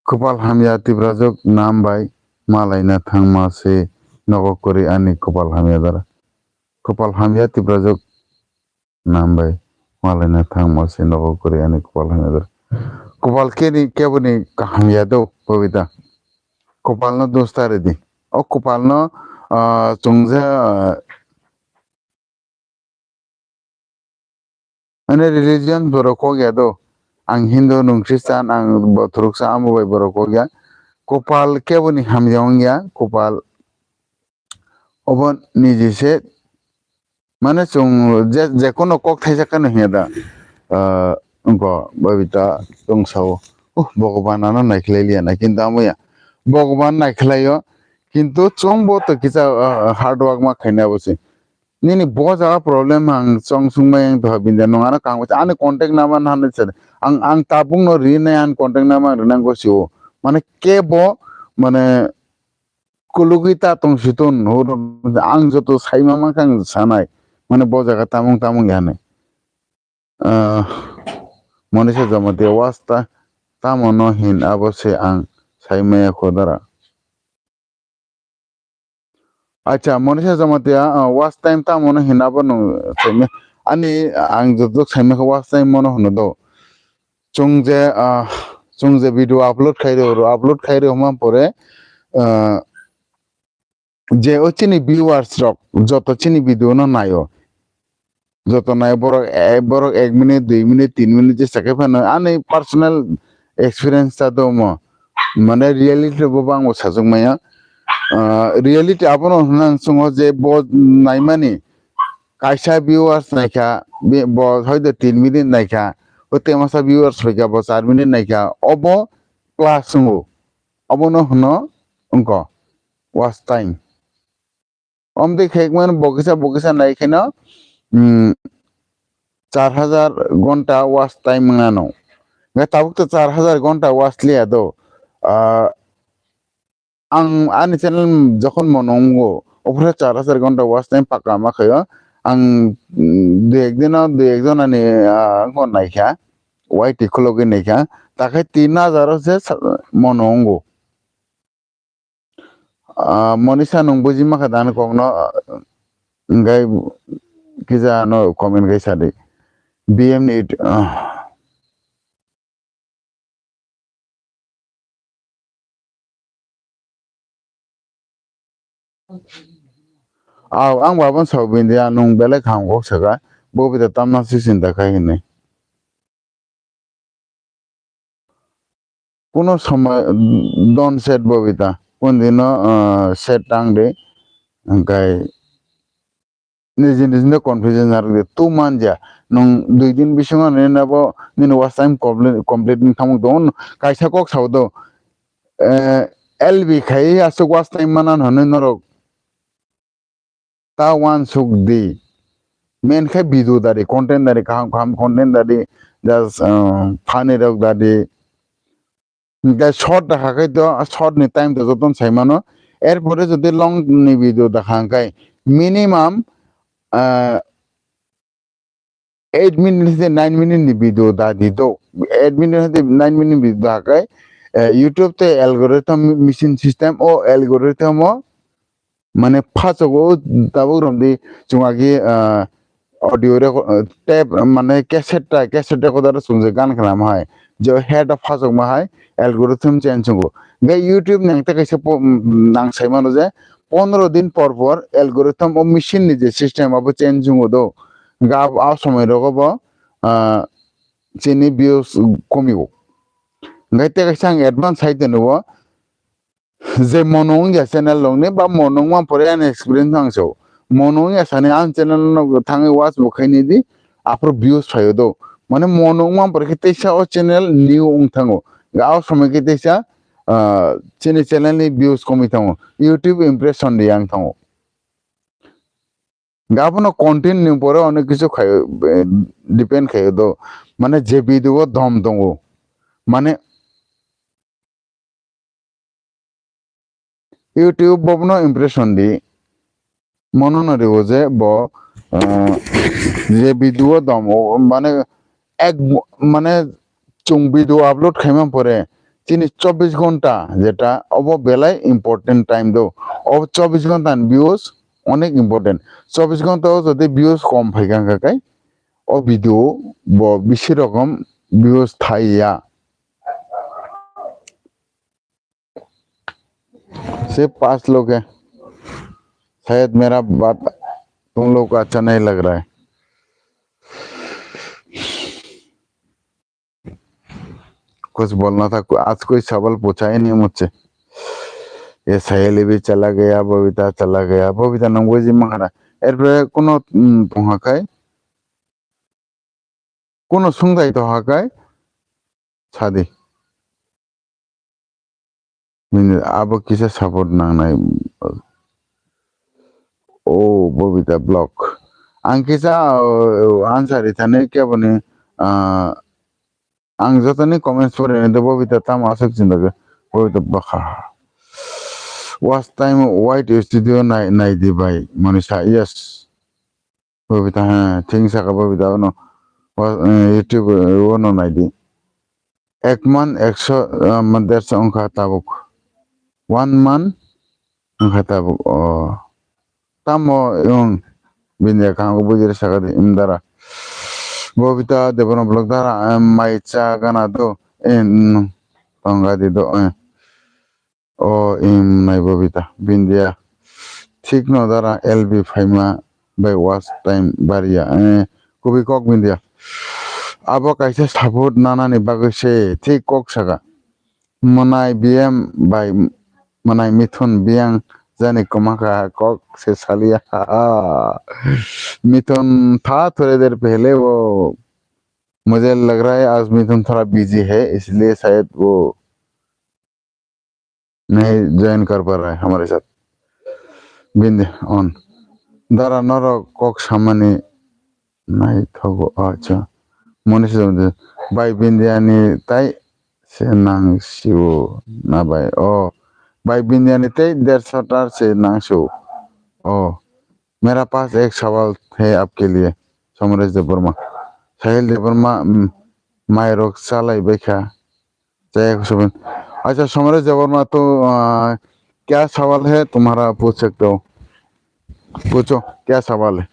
Kwpal hamya Tiprajwk nam bai malaina thangma se nogo kwrwi ani kwpal hamya dara. Kwpal hamya Tiprajwk nam bai malaina thangma se nogo kwrwi ani kwpal hamya dara. Kwpal keni keboni kaham ya do Babita. Kwpal no dos ta ridi. O kwpal no, ah, chwngja, ah, Ani religion borok kok ya do. Ang Hindu, nwng Christian, ang bo Thuruksa, amo bai borok kok ya. Kwpal keboni hamya wng ya, kwpal obo niji se. Mane chwng je, jekono kok thaisa khe no hiya da. Ah, wngkho Babita chwng sao, "Uh, Bhagwan ano naikhlai liya na," kintu amo ya. Bhagwan naikhlai o, kintu chwng bo to kisa, ah, hard work ma khaina bo se. Nini bo jaga problem ang chong sung bai ang doha binda nung ano kang ani contact number na hanwi chade. Ang, ang tabuk no ri nai ani contact number ang rinang go sio. Mane kebo, mane kulugwi ta tong si ton horo ang joto sai ma mankha ang sanai. Mane bo jaga tamung tamung ya hinwi. Ah, Monisha Jamatia was ta tamo no hin abo se ang sai maya kho dara. Acha, Monisha Jamatia, ah, watch time tamo no hinna bo nwng saimya. Ani ang joto saimya khe watch time mono hwno do. Chwng je, ah, chwng je video upload khai rw, upload khai rw hwnma pore, ah, je o chini viewers rok joto chini video no naio. Joto nai borok, eh, borok ek minute, dui minute, tin minute jesa khe phano ani personal experience ta do omo. Mane reality bo bangbo sajak maya. Ah, reality abono hwnang chwngo je bo naimani kaisa viewers naikha, bi-, bo hoito tin minute naikha, o temasa viewers hoikha bo char minute naikha, obo plus wngo. Obono hwno wngkha watch time. Omtwi khe mano bo kisa bo kisa nai kheno, mm, char hajar gonta watch time wng ano. Hwnkhe tabuk to char hajar gonta watch liya do. Ah, ang ani channel jokhon mono wngo, ophre char hajar gonta watch time paka ma khaio. Ang, mm, dui ek dino dui ek jonani, ah, wngkha naikha, Y T khulogwi naikha, takhai tin hajar o se sa-, mono wngo. Ah, Monisa, nwng buji mankha da ani kokno, ah, hwnkhe kisa ano comment khai sadi. B M ni, ah. Aw, ang babon sao bini, ang nwng belai kaham kok saka, bo bita tamna si sinta khai hinwi. Kuno somoi don set bo bita. Kun dino, ah, set tang de. Hwnkhe niji niji no confusion narwk de. Tu manja. Nwng dui din bisingo nini abo nini watch time complete, complete wng thamuk tongo. Kaisa kok sao do. Eh, L B khai aswk watch time manan hwnwi norok. Ta uansuk di. Main khe video dari, content dari, kaham kaham content dari, just, uh, funny rok dari. Hwnkhe short da kha khai to, short ni time to jotono sai mano. Erpore jodi long ni video da kha hwnkhe minimum, uh, eight minute de nine minute ni video da di do. Eight minute de nine minute video da kai, eh, YouTube te algorithm machine system o algorithm o mane phasogo tabuk rom di chwng agi, ah, audio reco-, ah, tape mane cassette ta, cassette recorder chwng je gan khna ma hai je head o phasok ma hai algorithm change chwngo. Gai YouTube nang te kaisa po-, nang sai mano je pondro din por por algorithm o machine ni je system abo change wngwi do. Hwnkhe abo, a somoi rogo bo, ah, chini views komigo. Hingke tei kaisa ang advance sai tongo, je mono wngya channel rokni ba mono wngma pore ani experience ang sao. Mono wngya sani ang channel no thangwi watch bo khaini di, aphuru views phaio do. Mane mono wngma pore khe teisa o channel new wng thango. Ga o somoi khe teisa, ah, chini channel ni views komwi thango. YouTube impression di ang thango. Ga abono content ni pore onek kisu khaio, eh, depend khaio do. Mane je video o dom tongo. Mane YouTube bobono impression di. Mono no riwo je bo, eh, je video o dom o, mane ek, mane chwng video upload khaima pore chini chobbish ghonta jeta obo belai important time do. O chobbish ghonta ni views onek important. Chobbish ghonta o jodi views kom phai kha kha kai o video bo bisi rokom views thai ya. सिर्फ पाँच लोग हैं, शायद मेरा बात तुम लोग को अच्छा नहीं लग रहा है। कुछ बोलना था, को-, आज कोई सवाल पूछा ही नहीं मुझसे। ये सहेली भी चला गया, बबीता चला गया, बबीता नंगोजी मंगरा। এরপরে কোনো, উম, পোহাকায় কোনো সুংদাই তো হাকায় সাদি। Bini abo kisa support nangnai. O Bobita block. Ang kisa, o, answer ithani keboni, ah, ang jotoni comments pore ni do Bobita tamo aswk chinta khe Bobita bakha. Watch time White Studio nai, nai di bai Monisa, yes. Bobita, ha, thing saka Bobita ono. Wa, eh, YouTube, eh, ono nai di. Ek man ekso, ah, man derso wngkha tabuk. One man wngkha tabuk. Oh. Tamo wng bini kaham khe bujiri saka di, em, dara. Bobita Debbarma block dara, em, mai cha gana do, em, tongga di do, em. O, em, nai Bobita, Bindia. Thik no dara L B phaima bai watch time baria, eh, kubui kok Bindia. Abo kaisa support nanani bagwi se thik kok saka. Mwnai B M bai mwnai Mithun biyang jani kwmakha kok se salia. Mithun tha thore der pehle wo mujhe lag raha hai aaj Mithun thoda busy hai, isliye shayad wo nahi join kar pa raha hai hamare sath. Bindi on. Dara norok kok samani naithogo, acha. Moni se jom de. Bai Bindiani tai se nang siu na bai. Oh. Bai Bindiani tai derso tar se nang siu. Oh. Mera paas ek sawal hai aapke liye. Somresh Debbarma. Sahil Debbarma, mm, mairok chalai baikha. Jai Hock Supreme. Acha, Somresh Debbarma, to, ah, kya sawal hai tumhara, pooch sakte ho? Poocho, kya sawal hai?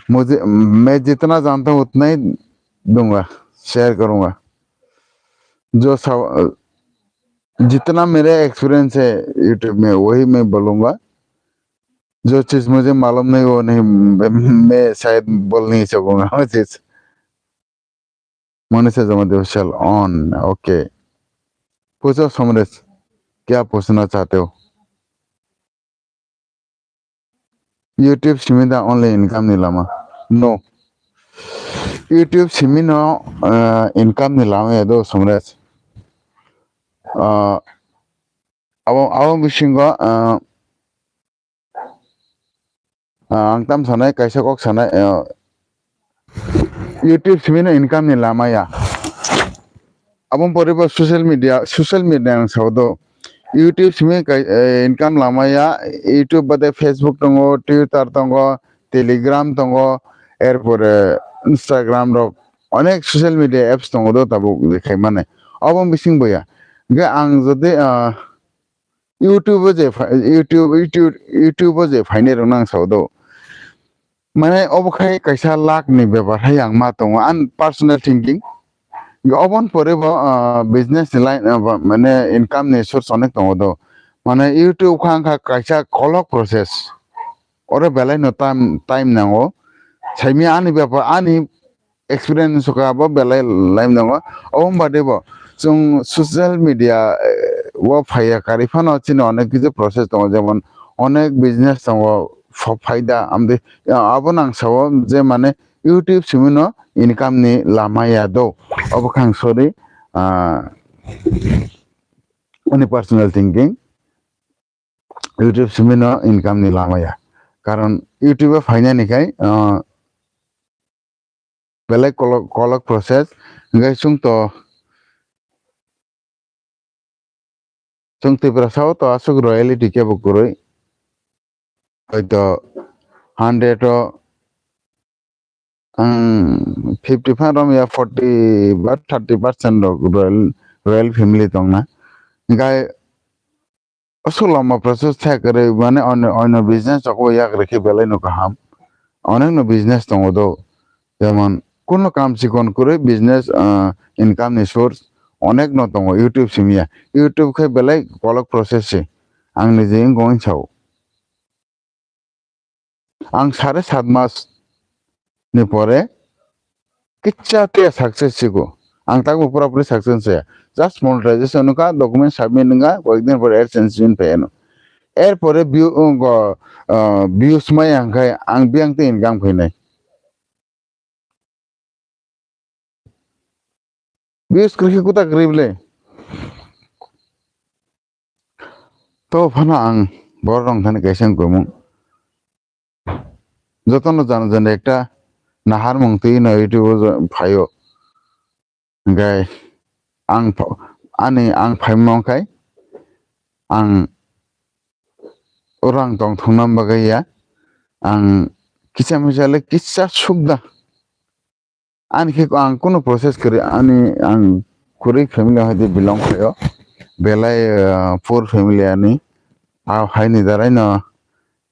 Mujhe, main jitna janta hu, utna hi dunga, share karunga. Jo saw-, jitna mere experience hai YouTube mein, wahi main bolunga. Jo cheez mujhe maloom nahi, wo nahi, main shayad bol nahi sakunga, wo cheez. Manisha Jamatia official on. Okay. Pucho Somresh, kya puchna chahte ho? YouTube simi da only income ni lama? No. YouTube simi no, uh, income ni lama ya do Somresh. Uh, abo, abo bisingo, uh, Ah, ang tam sanai, kaisa kok sanai, ah, YouTube simi no income ni lama ya. Aboni pore bo social media, social media ang sao do. YouTube simi kai, eh, income lama ya. YouTube bade Facebook tongo, Twitter tongo, Telegram tongo, erpore Instagram rok, onek social media apps tongo do tabuk je khai mane. Abo bising bo ya. Hingke ang jodi, ah, YouTube o je pha-, YouTube, YouTube, YouTube o je phainai rok no ang sao do. Mane obo khai kaisa luck ni bepar hai ang ma tongo, ani personal thinking. Oboni pore bo, ah, business ni line, ah, bo, mane income ni source onek tongo do. Mane YouTube kha wngkha kaisa kolok process. Oro belai no time, time nango. Saimi ani bepar, ani experience wngkha abo belai laim nango. Obo bade bo chwng social media, eh, o phaiya karwi phano chini onek kisi process tongo, jemon onek business tongo, pho-, phaida amde, abo nang sao je mane YouTube simi no income ni lama ya do. Obo khe ang sorry, ah, ani personal thinking. YouTube simi no income ni lama ya. Karon YouTube o phainani khai, ah, belai kolok, kolok process. Hingke chwng to, chwng Tiprasa o to aswk royalty kebo kwrwi. Hoito hundred o, ang fifty phan rom ya, forty ba thirty percent rok royal, royal family tongna. Hingke aswk lama process thai kwrwi, mane onno, onno business rok bo yak rikhe belai no kaham. Onek no business tongo do. Jemon, kuno kam chikon kwrwi business, ah, income ni source onek no tongo, YouTube simi ya. YouTube khe belai kolok process se. Ang niji wngkha wng sao. Ang sare sat mas ni pore kicha te success sigo. Ang takbo pura puri success saya. Just monetization wngkha, document submit wngkha, koyekdin pore AdSense win phaiyano. Er pore view, uh, go, uh, views maya hwnkhe ang biyang te income khainai. Views kwrwi khe kuta kwrwi bwle. To phano ang borok rok thani kaisa wngkhaimung. Jotono jana jani ekta naharmung twi no YouTube o phaio. Hingkhe ang pha-, ani ang phaima wngkhai ang rang tongthokna bagwi ya. Ang kisa misa le kisa sukda. Ani khe ang kunu process kwrwi, ani ang kwrwi family hai de belong khaio. Belai, ah, poor family ani. Ah, haini darai no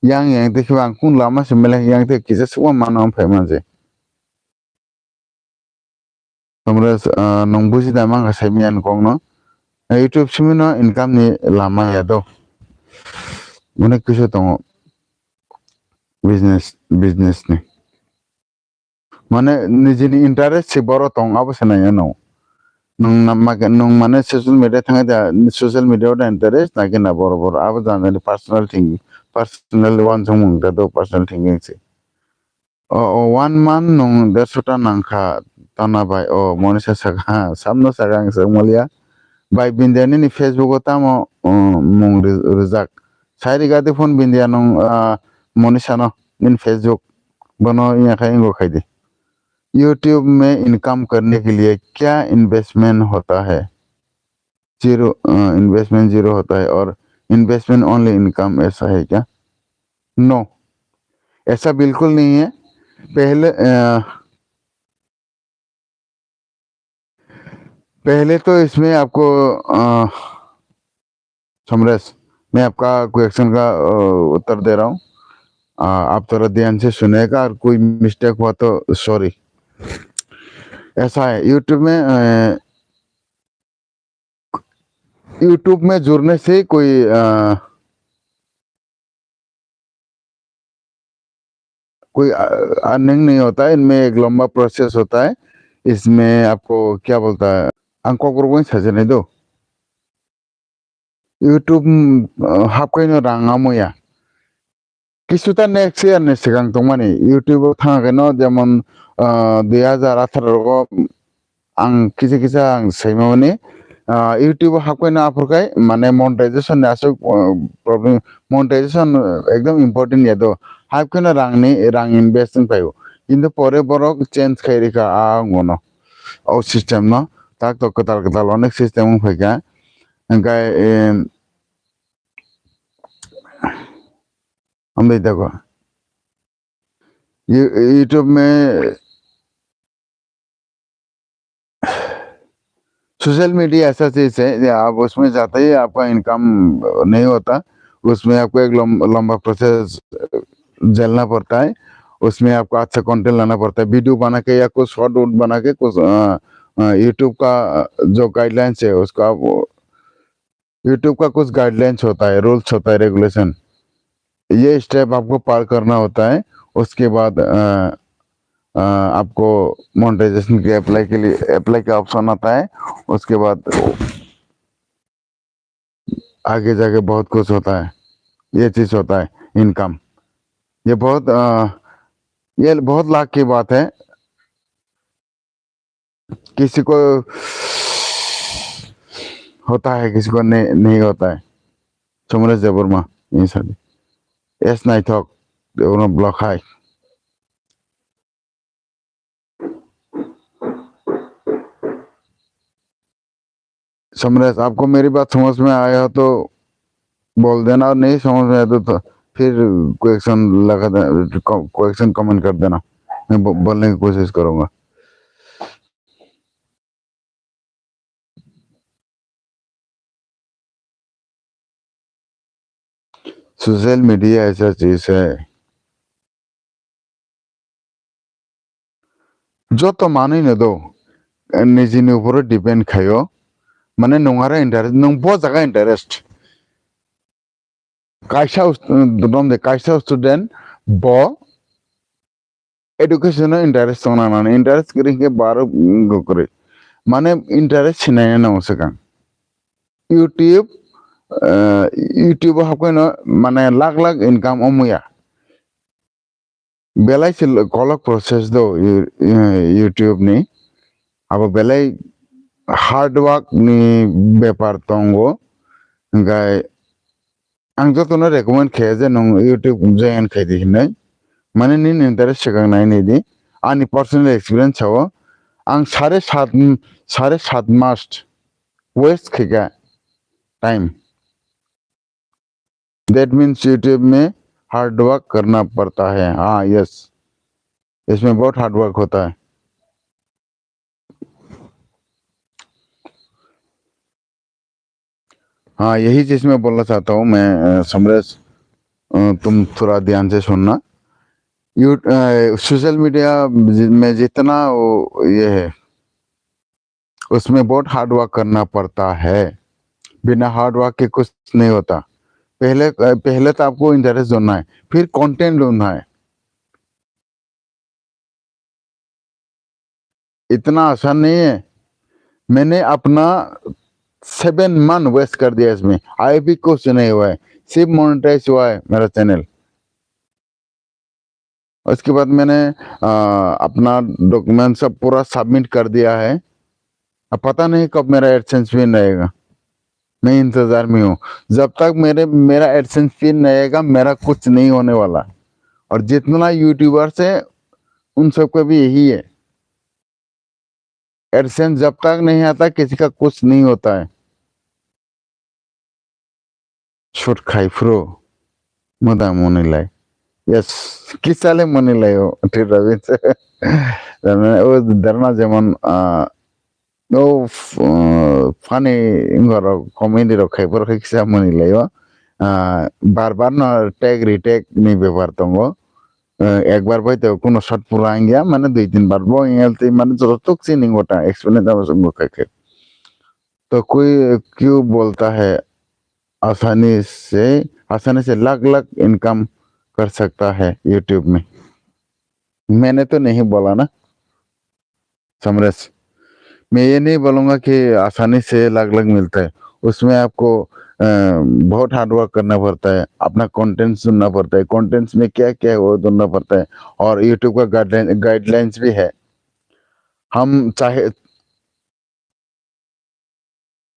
yang yang te khe ang kun lama se mele yang te kisa sukma mano phai manje. Tomre, ah, nung buji da mang sai mi ani kok no. YouTube simi no income ni lama ya do. Onek kisa tongo business, business ni. Mane nijini interest se boro tong abo se nai ano. Nung na ma-, nung mane social media thangwi da, social media o da interest nai khe na boro boro abo jani jani personal thing, personal uansukmung da do personal thinking se. O, o one month nung derso ta nang kha tana bai o Monisa saka, samno saka ang se maliya. Bai Bindia nini Facebook o tamo, um, mung ri-, rijak. Sai ri gadi phone Bindia nung, ah, Monisa no nini Facebook. Bono iya khai ingo khai di. YouTube में इनकम करने के लिए क्या इन्वेस्टमेंट होता है? जीरो, अ, investment zero होता है और इन्वेस्टमेंट ओनली इनकम ऐसा है क्या? नो, ऐसा बिल्कुल नहीं है। पहले, अ, पहले तो इसमें आपको, अ, समरेश, मैं आपका क्वेश्चन का, अ, उत्तर दे रहा हूँ। अ, आप थोड़ा ध्यान से सुनेगा और कोई मिस्टेक हुआ तो सॉरी। ऐसा है, YouTube में, अ, YouTube में जुड़ने से कोई, अ, कोई, अ, अर्निंग नहीं होता है, इनमें एक लंबा प्रोसेस होता है। इसमें आपको क्या बोलता है, ang kokrok bai sajani do. YouTube, mm, uh, hapkaino rang amoya. Kisuta next year ni swkang tongmani YouTube o thangkhaino jemon, uh, dui hajar atharo rogo ang kisa kisa ang saimani, ah, YouTube o hapkaino aphurkhai mane monetization ni aswk, uh, problem, monetization, uh, ekdom important ya do. Hapkaino rang ni, rang invest wngphaio. Kintu pore borok change khai rikha a wngmano. O system no tak tok kwtal kwtal onek system wngphaikha. Hingkhe, em, ambai dago. You-, YouTube में social media ऐसा चीज है, आप उसमें जाते ही आपका इनकम नहीं होता, उसमें आपको एक लम-, लंबा प्रोसेस झेलना पड़ता है। उसमें आपको अच्छा कंटेंट लाना पड़ता है, वीडियो बना के या कुछ शॉर्ट वुड बना के कुछ, अ, अ, YouTube का जो गाइडलाइंस है, उसको आप YouTube का कुछ गाइडलाइंस होता है, रूल्स होता है, रेगुलेशन, ये स्टेप आपको पार करना होता है। उसके बाद, अ, आपको मोनेटाइजेशन के अप्लाई के लिए, अप्लाई का ऑप्शन आता है। उसके बाद आगे जाके बहुत कुछ होता है, ये चीज होता है, इनकम। ये बहुत अ, ये बहुत लाख की बात है। किसी को होता है, किसी को नहीं, नहीं होता है। Somres Debbarma, ini sadi. Es Naithok, Debbarma block hai. Somres, आपको मेरी बात समझ में आया तो बोल देना, और नहीं समझ में आया तो, तो फिर क्वेश्चन लगा दे, क्वेश्चन कमेंट कर देना, मैं ब-, बोलने की कोशिश करूंगा। सोशल मीडिया ऐसा चीज है। Joto manwi no do, nijini upor depend khaio, mane nwng aro interest, nwng bo jaga interest. Kaisa ust-, dom de, kaisa student bo education o interest tong nang nang, interest kwrwi khe baro, mm, kwrwi. Mane interest sinai nang swkang. YouTube, eh, YouTube o hapkhe no mane lakh lakh income omoya. Belai se kolok process do You-, eh, YouTube ni. Abo belai hard work ni bepar tongo. Hingkai ang jotono recommend khe je nwng YouTube join khaidi hinwi. Mane nini interest swkang nai nidi. Ani personal experience sao. Ang sare sat, sare sat mas waste khaika time. That means YouTube में hard work करना पड़ता है। हाँ, yes, इसमें बहुत hard work होता है। हाँ, यही चीज मैं बोलना चाहता हूँ मैं, अ, समरेश, अ, तुम थोड़ा ध्यान से सुनना। यू-, अ, सोशल मीडिया जि-, में जितना वो ये है, उसमें बहुत हार्ड वर्क करना पड़ता है। बिना हार्ड वर्क के कुछ नहीं होता। पहले, पहले तो आपको इंटरेस्ट जोड़ना है, फिर कंटेंट ढूंढना है। इतना आसान नहीं है। मैंने अपना सेवन मंथ वेस्ट कर दिया इसमें, आई भी कुछ नहीं हुआ है, सिर्फ मोनेटाइज हुआ है मेरा चैनल। उसके बाद मैंने, अ, अपना डॉक्यूमेंट सब पूरा सबमिट कर दिया है। अब पता नहीं कब मेरा एडसेंस पिन आएगा, मैं इंतज़ार में हूँ। जब तक मेरे, मेरा एडसेंस पिन नहीं आएगा, मेरा कुछ नहीं होने वाला। और जितना यूट्यूबर्स है, उन सबका भी यही है। एडसेंस जब तक नहीं आता, किसी का कुछ नहीं होता है। Short khai phuru moda monilai. Yes, kisale monilai o, thik rabi. Dharna, o dharna jemon, ah, o f-, ah, funny ngorok, comedy rok khai phuru kisa monilai o. Ah, bar bar no tag retag ni bepar tongo. Eh, ekbar bai to kuno shot pura wngya, mane dui tin bar bo wngya tei mane joto tok chini gota explain tamo swngo khe khe. तो कोई क्यों बोलता है आसानी से, आसानी से लाख लाख इनकम कर सकता है YouTube में? मैंने तो नहीं बोला ना। समरेश, मैं ये नहीं बोलूँगा कि आसानी से लाख लाख मिलता है। उसमें आपको, अ, बहुत हार्ड वर्क करना पड़ता है, अपना कंटेंट सुनना पड़ता है, कंटेंट्स में क्या क्या है वो ढूंढना पड़ता है, और YouTube का गाइडलाइन, गाइडलाइंस भी है। हम चाहे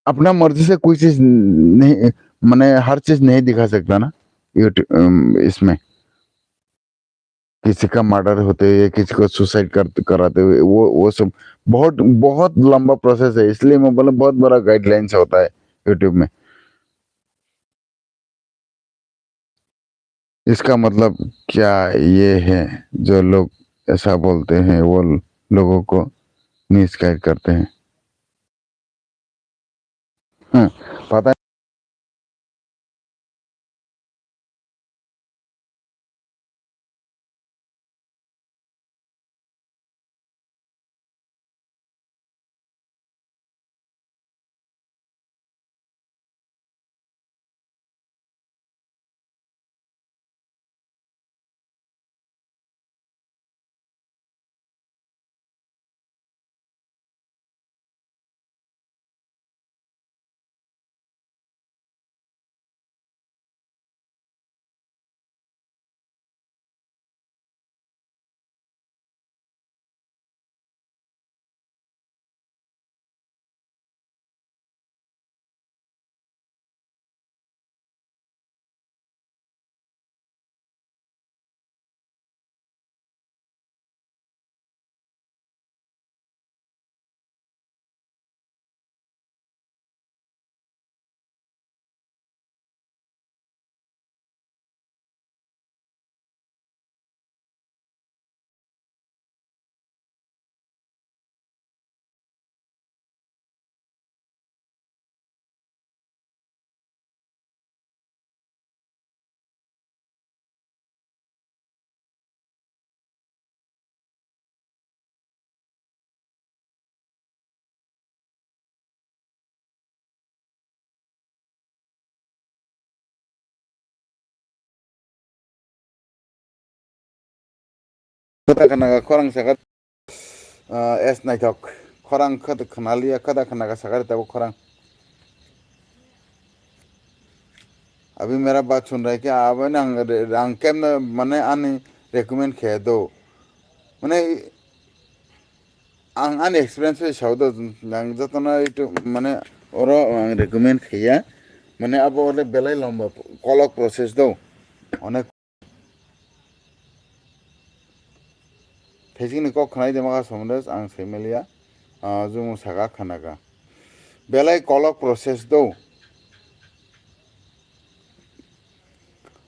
अपना मर्जी से कोई चीज़ नहीं, माने हर चीज़ नहीं दिखा सकता ना YouTube, अम, इसमें। किसी का मर्डर होते हुए, किसी को सुसाइड कर, कराते हुए, वो, वो सब बहुत, बहुत लंबा प्रोसेस है, इसलिए मैं बोला बहुत बड़ा गाइडलाइंस होता है YouTube में। इसका मतलब क्या ये है, जो लोग ऐसा बोलते हैं, वो लोगों को मिसगाइड करते हैं? हाँ, पता Kwta khwnaga khorang saka, ah, es naithok. Khorang khwt-, khwnaliya, kwta khwnaga sakari tabuk khorang. Abhi mera baat sun rahe kya? Abhi na ang re-, ang kemne mane ani recommend khe do. Mane ang ani experience bai sao do, ang jotono itu mane oro ang recommend khaiya. Mane abo ole belai lomba kolok process do. Onek Thaichikni kok khwnai de maka somres ang saimaliya, ah, jumung saka khwnaka. Belai kolok process do.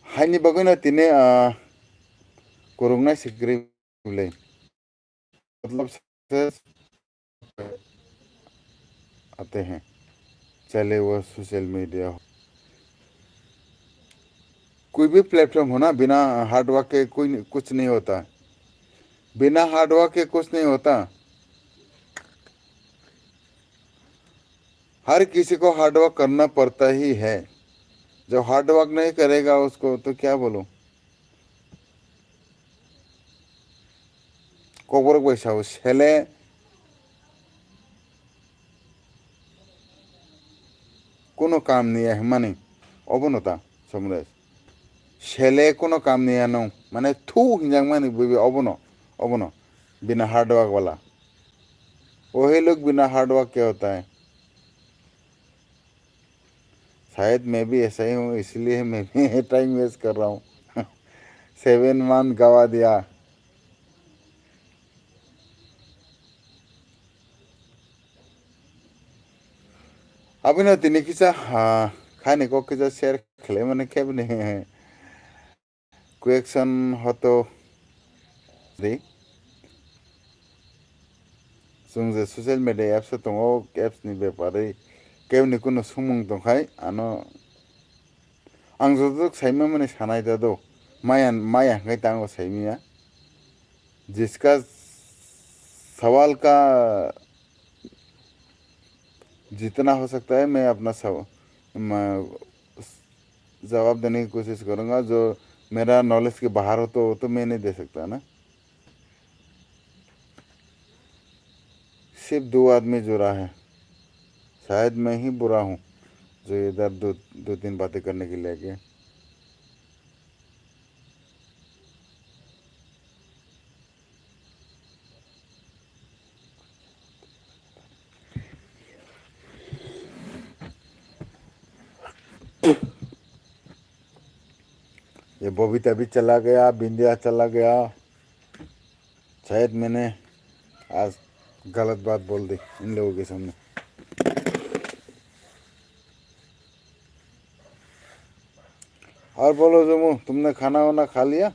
Haini bagwino tini, ah, kwrwngnai sikri le. Matlab success आते हैं, चाहे वो social media हो, कोई भी प्लेटफॉर्म हो ना, बिना हार्ड वर्क के कोई नहीं, कुछ नहीं होता है। बिना हार्ड वर्क के कुछ नहीं होता। हर किसी को हार्ड वर्क करना पड़ता ही है। जब हार्ड वर्क नहीं करेगा उसको तो क्या बोलूं? Kokborok bai sao, sele kuno kam niya hwnmani, obono ta, somres. Sele kuno kam niya nung, mane thu hinjakmani bwbwi obono, obono, bina hard work wala. Wahi log bina hard work kya hota hai? शायद मैं भी ऐसा ही हूँ, इसलिए मैं भी time waste कर रहा हूँ। सेवन मंथ गवा दिया। Abino tini kisa, ah, khani kok kisa share khlai mani kebni. Question hoto di. Chwng je social media apps o tongo, apps ni bepari kebni kuno sumung tongkhai ano ang jotok saima mani sanai da do. Maya, maya hwnkhe tango saimia. जिसका सवाल का जितना हो सकता है, मैं अपना सव-, मैं जवाब देने की कोशिश करूँगा। जो मेरा नॉलेज के बाहर हो, तो वो तो मैं नहीं दे सकता ना। सिर्फ दो आदमी जुड़ा है, शायद मैं ही बुरा हूँ, जो इधर दो, दो तीन बातें करने के लिए गया। ये बबीता भी चला गया, बिंदिया चला गया। शायद मैंने आज गलत बात बोल दी इन लोगों के सामने। और बोलो जम्मू, तुमने खाना वाना खा लिया?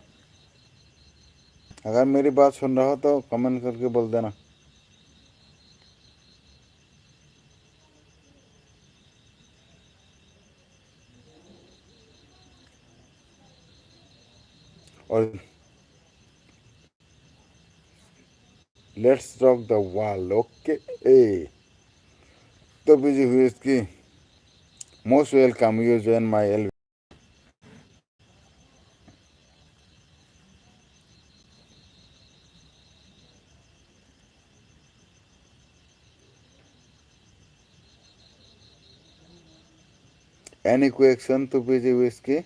अगर मेरी बात सुन रहा हो तो कमेंट करके बोल देना। और let's rock the world, okay? ए, तो बिजी हुई इसकी। Most welcome, you join my L V। Any question to P G Whiskey?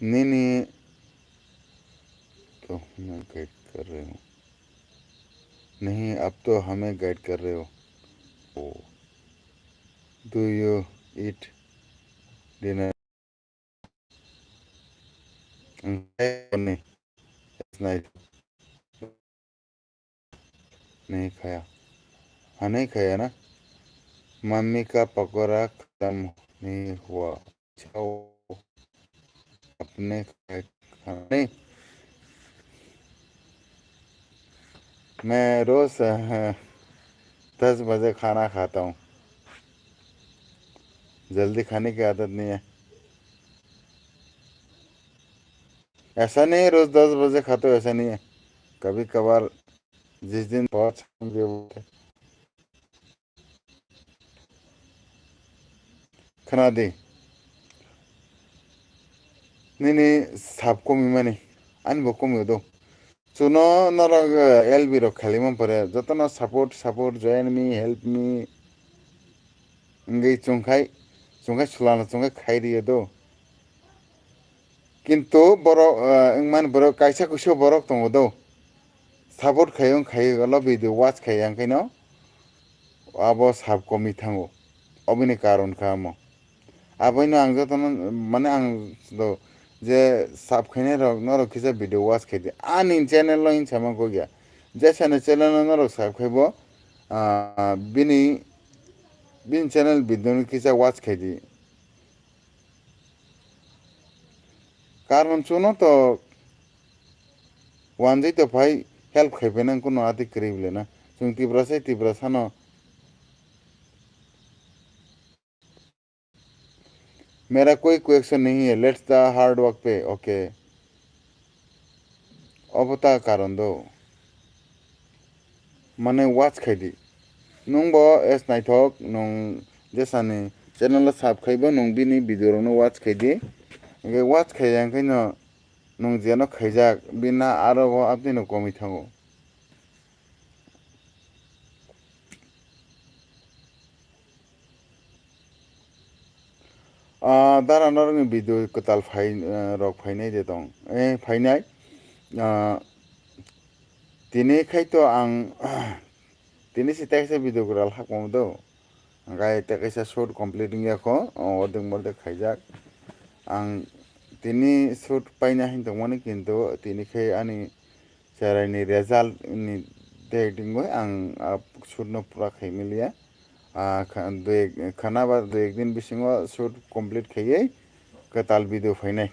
नहीं, नहीं, तो हमें गाइड कर रहे हो। नहीं, आप तो हमें गाइड कर रहे हो। ओ, do you eat dinner? नहीं, नहीं, नहीं खाया। हाँ, नहीं खाया ना। मम्मी का पकौड़ा खत्म नहीं हुआ। अच्छा, आपने खाया खाना नहीं? मैं रोज, अ, दस बजे खाना खाता हूँ। जल्दी खाने की आदत नहीं है। ऐसा नहीं है रोज दस बजे खाते हो, ऐसा नहीं है। Kabhi kabhar jis din bahut samjhe wo. Khna di. Nini sab komi mani. Ani bo komi do. Chuno norok, eh, L B rok khali man pore. Jotono support, support, join me, help me. Wngwi chungkhai, chungkhai sulano chungkhai khai rio do. Kintu borok, eh, wngmani borok kaisa kusu borok tongo do. Support khai wng khai olo video watch khai yang khaino abo sab komi thango. Obini karon kha amo. Aboino ang jotono, mane ang do je sab khainai rok norok kisa video watch khai di. Ani channel lo hinsa man kok ya. Jesani channel no norok sab khai bo, ah, bini, bini channel video no kisa watch khai di. Karon chuno to wanjwi to phai help khai phainang kuno ati kwrwi bole na. Chwng Tiprasa, Tiprasa no. मेरा कोई क्वेश्चन नहीं है, let's the hard work पे, okay. Obo ta karon do. Mane watch khai di. Nwng bo es naithok, nwng jesani channel o sub khai bo, nwng bini video rok no watch khai di. Hwnkhe watch khai yang khe no nwng jeno khaijak, bini aro bo aboni no komwi thango. Ah, dara norokni video kwtal phai, eh, rok phainai de tong. Eh, phainai. Ah, tini khai to ang, tini si teksa video kwtal hakmamo do. Hwnkhe teksa shoot complete wngya kho, oh, ordek mordek khaijak. Ang tini shoot paina hin tongmani, kintu tini khai ani cheraini result ni date wngwi ang, ah, shoot no pura khai maliya. Ah, kha-, dui, khana ba dui ek din bisingo shoot complete khaiwi kwtal video phainai.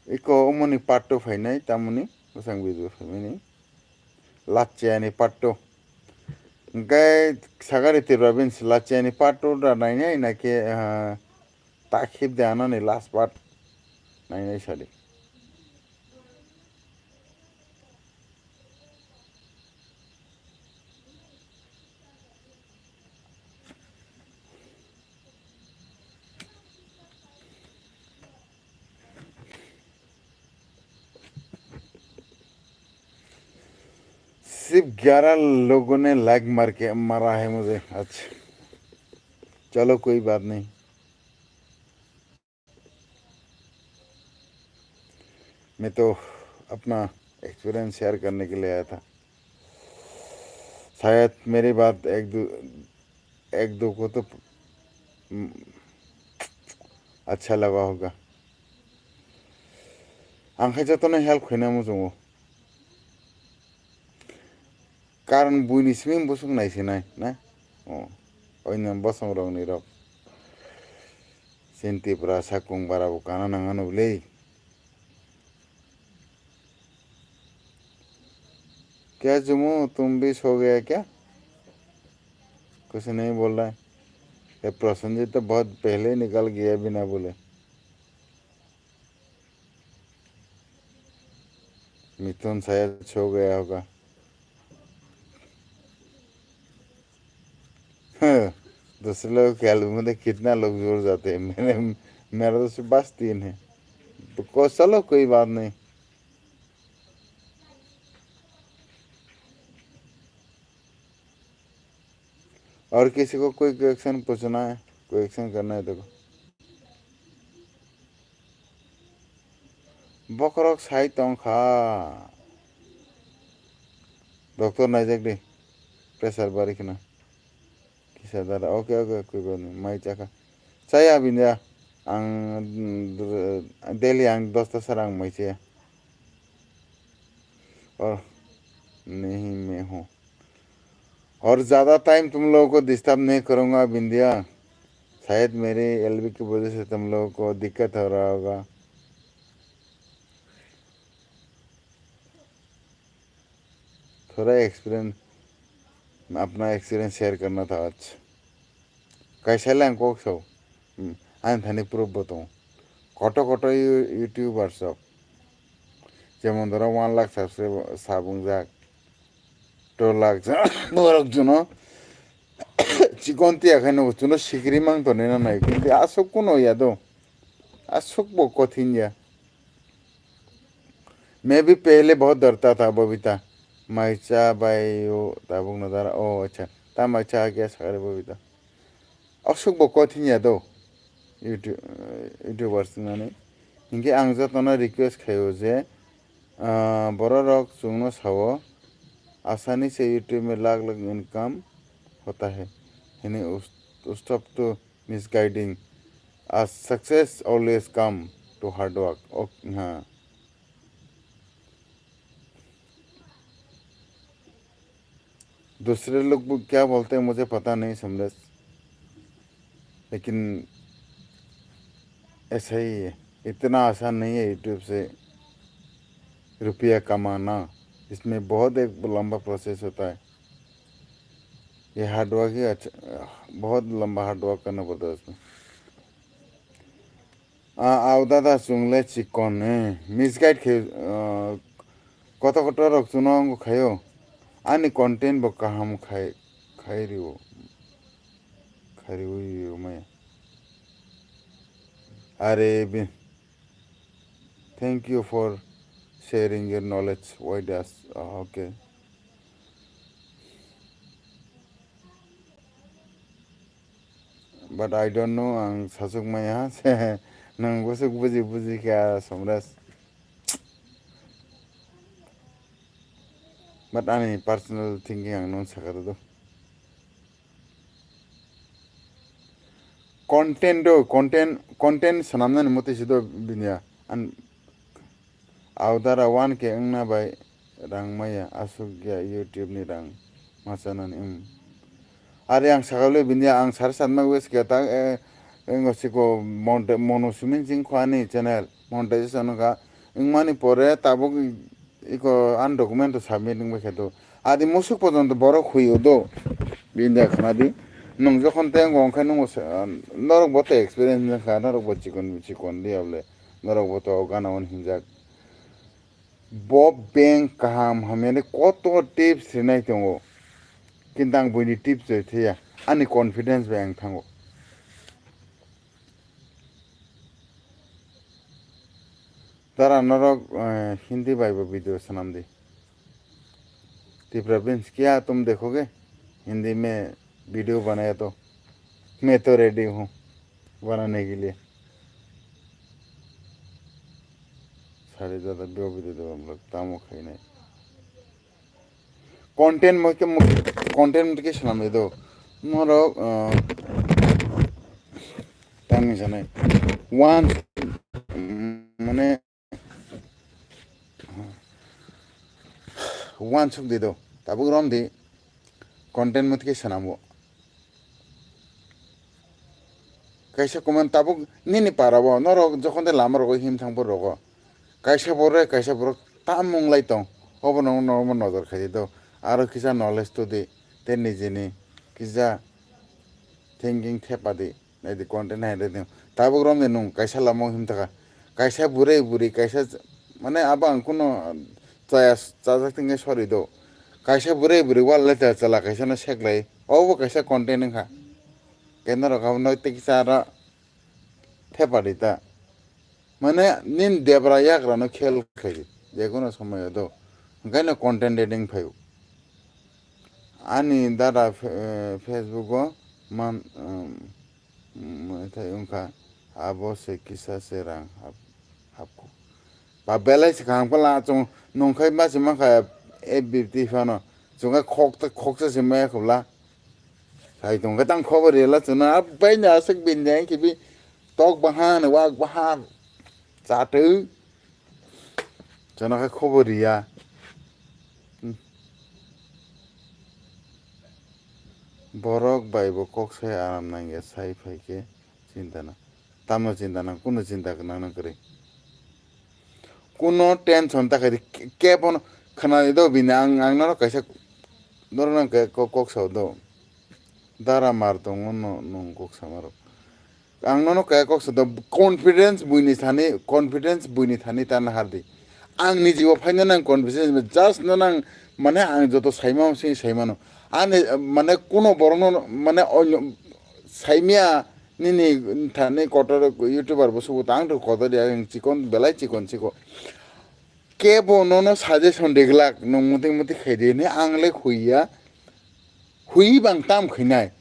Iko umoni part two phainai, tamoni bwsang video phaimani. Lachiyani part two. Hwnkhe sakari Tripura bini Lachiyani part two da nainai na khe, ah, ta khip de anoni last part nainai sadi. सिर्फ ग्यारह लोगों ने लाइक मार के मारा है मुझे। अच्छा, चलो, कोई बात नहीं। मैं तो अपना एक्सपीरियंस शेयर करने के लिए आया था। शायद मेरी बात एक दो, एक दो को तो, हम्म, अच्छा लगा होगा। Ang khe jotono help khaina muchungo. Karon buini simi bosong naisinai, na? Oh, oino bosong rokni rok. Chini Tripura sakung bara bo kana nang ano bwle. क्या जुमू, तुम भी सो गया क्या? कुछ नहीं बोल रहा है। ये प्रसन्नजीत तो बहुत पहले ही निकल गया बिना बोले। मिथुन शायद सो गया होगा। हाँ, दूसरे लोग के एल्बम में कितना लोग जुड़ जाते हैं, मेरे, मेरा तो सिर्फ बस तीन है। तो को-, चलो, कोई बात नहीं। और किसी को कोई क्वेश्चन पूछना है, क्वेश्चन करना है तो। Bokhorok sai tong kha. Doctor naijak di. Pressure bari khna. Kisa dara. Oke, oke, oke, bani. Mai chakha. Chaya bini ya. Ang, mm, daily ang dosta sara ang mai chaya. Or nahi mein hu. और ज़्यादा टाइम तुम लोगों को डिस्टर्ब नहीं करूँगा बिंदिया, शायद मेरे एलबी की वजह से तुम लोगों को दिक्कत हो रहा होगा। थोड़ा एक्सपीरियंस, अपना एक्सपीरियंस शेयर करना था आज। Kaisa le ang kok sao. Hmm. Ani thani proof bo tongo. Koto koto you-, YouTubers rok. Jemon dhoro one lakh subscriber sabungjak, two lakh borok juno chikon tiya khai no juno sikiri mang tonwi na nai, kintu aswk kuno ya do, aswk bo kothin ya. Maybe pehle bahut darta tha Babita, maicha bai o tabuk no dara, o acha, ta maicha kya sakare Babita. Aswk bo kothin ya do YouTube, eh, YouTubers wngnani. Hinkhe ang jotono request khaio je, ah, bororok chwngno sao, "Asani se YouTube mein lakh lakh income hota hai," hini us-, stop to misguiding. A success always come to hard work. Ok, ha. दूसरे लोग क्या बोलते हैं मुझे पता नहीं समरेश, लेकिन ऐसा ही है। इतना आसान नहीं है YouTube से रुपया कमाना, इसमें बहुत एक लंबा प्रोसेस होता है। ये हार्ड वर्क ही अच्छा, बहुत लंबा हार्ड वर्क करना पड़ता है उसमें। Ah, au dada chwng le chikon, eh, misguide khe, ah, koto koto rok chwngno wngkha khaio. Ani content bo kaham khai, khai rio. Khai riwi maya. Are bi-, thank you for sharing your knowledge with us. Ah, okay. But I don't know, ang sasuk maya, se nang bwswk buji buji kha Somraj. But ani personal thinking ang nung sakha do. Content do, content, content swnamnani mwtwi se do bini ya. An Audara one K wngna bai rang maya, aswk ya YouTube ni rang machanani, um. Are ang sakha le bini ang sari satma wes khe ta, eh, engo siko monte-, mono simin jing kho ani channel monetization wngkha. Wngmani pore tabuk iko an document to submit wngbai khe to. Adi musuk pojonto borok huio do. Bini khna di. Nung jokhon tengo wngkhe nungo sa-, norok bo to experience wngkha, norok bo chikon chikon di able. Norok bo to gana on hinjak. Bo bank kaham hamyani koto tips rinai tongo. Kintu ang buini tips rithaya. Ani confidence bai ang thango. Dara norok, eh, Hindi bai bo video swnam di. Tipra Prince, क्या तुम देखोगे? हिंदी में वीडियो बनाया तो मैं तो रेडी हूँ बनाने के लिए। Sari dada bio video do tamo khainai. Content mo ke mo-, content mo ke swnam do. Norok, ah, tamo sanai. One, mm, mane, one suk di do. Tabuk rom di. Content mo ke swnam bo. Kaisa comment tabuk nini para bo, norok jokhon de lama rogo him thang bo rogo. Kaisa bore, kaisa borok tam mung lai tong. Obo no, no, no, nojor khai di do. Aro kisa knowledge to di, te nijini kisa thinking thepa di. Nai di content hai di. Tabuk rom de nung kaisa lama him thaka. Kaisa bwrwi bwrwi kaisa ch-, mane abo ang kuno chaya chajak tingke sorry do. Kaisa bwrwi bwrwi wal le ta chala kaisa no seklai. Obo kaisa content wngkha. Kenda rok abo no tei kisa aro thepa di ta. Mane nin debra yagra no khel khlai di. Jekono somoy do. Hwnkhe no content editing phaio. Ani dada fe-, Facebook o man, um, Mwthai wngkha, abo se kisa se rang hap-, hapkuk. Ba belai se kaham khe la chwng nungkhai ma se mankha F B T phano. Chwngkhe khok ta-, khoksa se maya khobla. Sai tongkhe tang khobor rila chwngno, a baini aswk bini jai khibi tok bahan, wak bahan. Chatwi. Chwngno khe khobor riya. Hmm. Borok bai bo kok sai aram nangya, sai phai khe chinta na. Tamo chinta nang, kuno chinta nang nang kwrwi. Kuno tension ta khaidi, ke-, kebono khwnadi do bini, ang, ang norok kaisa, norok nang khe ko-, kok sao do. Dara mar tongo no, nung kok samarok. Ang nono kaya kok sa do, confidence buini thani, confidence buini thani ta nahardi. Ang ni jibo phaino nang confidence, just no nang, mane ang joto saima sing saimano. Ani, mane kuno borokno, mane onyo saimia nini thani kotor YouTuber bo subo tang to kotor ya ang chikon belai chikon chikon. Kebo nono suggestion deglak nung muti muti khaidi ni ang le huiya. Hui bang tam khainai.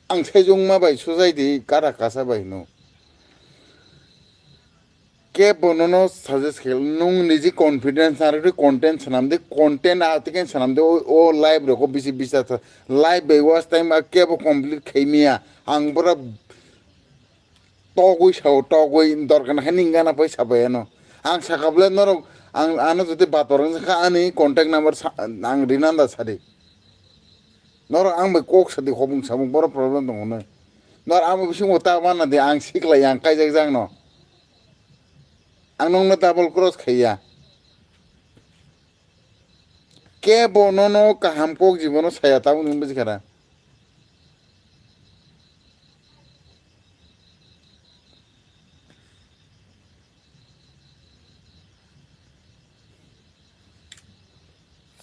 Ang sejongma bai society kara kasa bai no. Kebo nono suggest khel, nung niji confidence na rwdi content swnam di, content a tike swnam di, o, o live rok bisi bisa live bai watch time a kebo complete khaimiya. Ang bora togwi sao, togwi dorkar na khe ning gana pai sabai ano. Ang sakha bwle norok ang ano jodi bator wngkha ani contact number sa-, ang rinanda sadi. Norok ang bai kok sadi hobung sabung boro problem tongo noi. Norok ang bai bisingo ta mana di ang siklai ang kaijak jak no. Ang nongno double cross khaiya. Kebo nono kaham kok jibono saya tabuk nini bujikha da.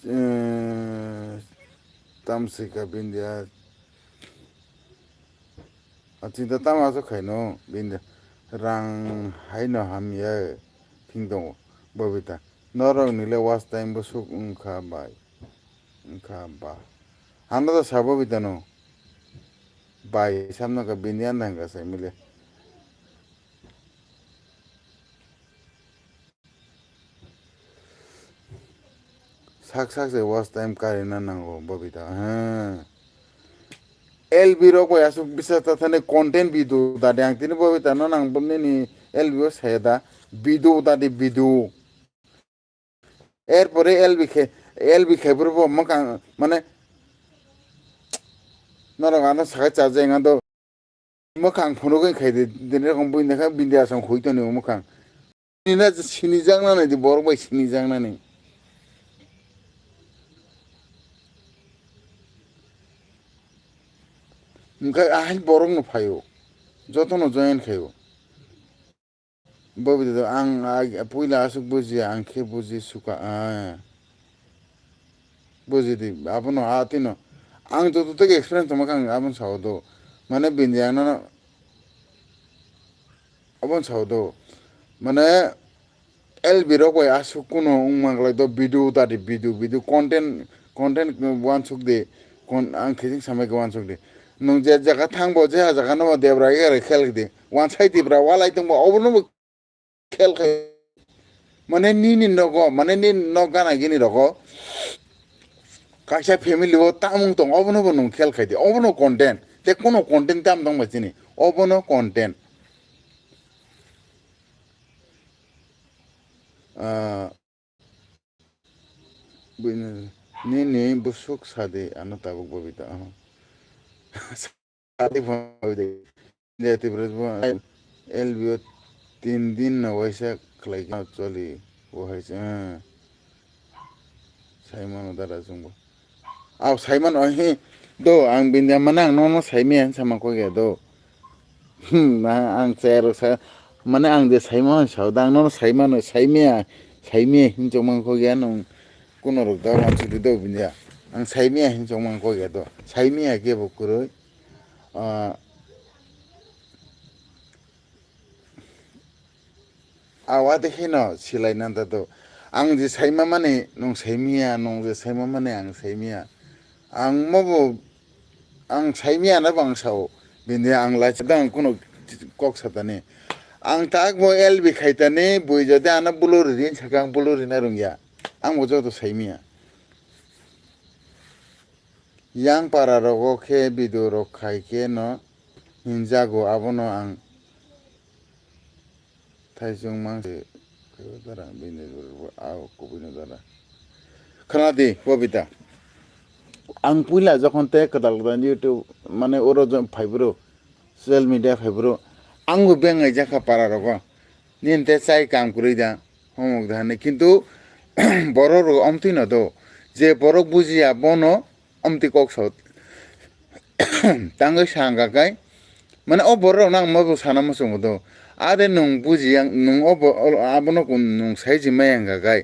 Eh, tamsika bindia. Achinta tamo aswk khaino bindia. Rang haino hamya thing tongo Bobita. Norok nile watch time bo suk wngkha bai. Wngkha ba. Ano to sa Bobita no. Bai samno ka bindia nang ka sai mile. Sak sak se watch time karina nango Bobita. Ha. L B rok bai aswk bisa ta thani content video da de ang tini Bobita no nang nini L B o saya da video da de video. Er pore L B khe L B khe bro bo mwkang mane norok ano sakai cha jeng ando. Mwkhang phunugwi khai di, dini rokom buini kha bindi asong hui toni mwkhang. Nina sinijaknani di borok bai sinijaknani. Hwnkhe ahai borokno phaio, jotono join khaio. Bo bidi do ang ag-, puila aswk bujiya, ang khe buji suka, ah. Bujidi, abono a tino. Ang joto tei experience tongma khe ang abono sao do. Mane bindi ang nono, abono sao do. Mane L B rok bai aswk kuno wngma glak do, video tadi video, video content, content wansuk di, kon-, ang khe samai khe wansuk di. Nwng je jaga thang bo, je jaga no debra ega khel di. Wansai debra walai tong bo, obono bo khel khai. Mane nini nogo, mane nini nok gana gini rogo. Kaisa family o tamung tong, obono bo nwng khel khai di. Obono content. Te kono content tam tong ba chini. Obono content. Ah, buino, nini busuk sadi ano tabuk Bobita, oh. Sadi phone Bobita. India Tripura bo L B o tin din no waisa khlai kha choli bo hai se, eh. Saimano dara chwngbo. Aw saimano he do ang bini mane ang nono saimaya hinwi sama kok ya do. Hmm, ang, ang chaya rok sa mane ang je saimano sao da ang nono saimano saimaya saimaya hinwi chongma kok ya nung kuno rok da wansuk di do bini ya. Ang saimaya hinwi chongma kok ya do. Saimaya khe bo kwrwi. Ah, Awa de hino silai nan ta do. Ang je saima mani nung saimiya, nung je saima mani ang saimiya. Ang mobo ang saimiya na bang sao. Bini ang lai chadang kuno kok satani. Ang tak bo L B khaitani bui jodi ano buluri rin sakang buluri na rungya. Ang bo joto saimiya. Yang para rogo khe video rok khai khe no hinjago abono ang. Thaisung mang se khe dara bini a kubui no dara. Khana di Bobita. Ang puila jokhon te kwtal kwtal YouTube mane oro phai bro social media phai bro ang bo bengai jakha para rogo. Nini te chai kam kwrwi da homok da hinwi. Kintu borok rok omtwi no do. Je borok bujiya bono omtwi kok sao. Tangwi sa hwnka khe, mane o borok rok no ang mobo sana muchungo do. Ade nwng buji yang, nwng obo, ol-, abono kun nwng saiji maya wngkha kai.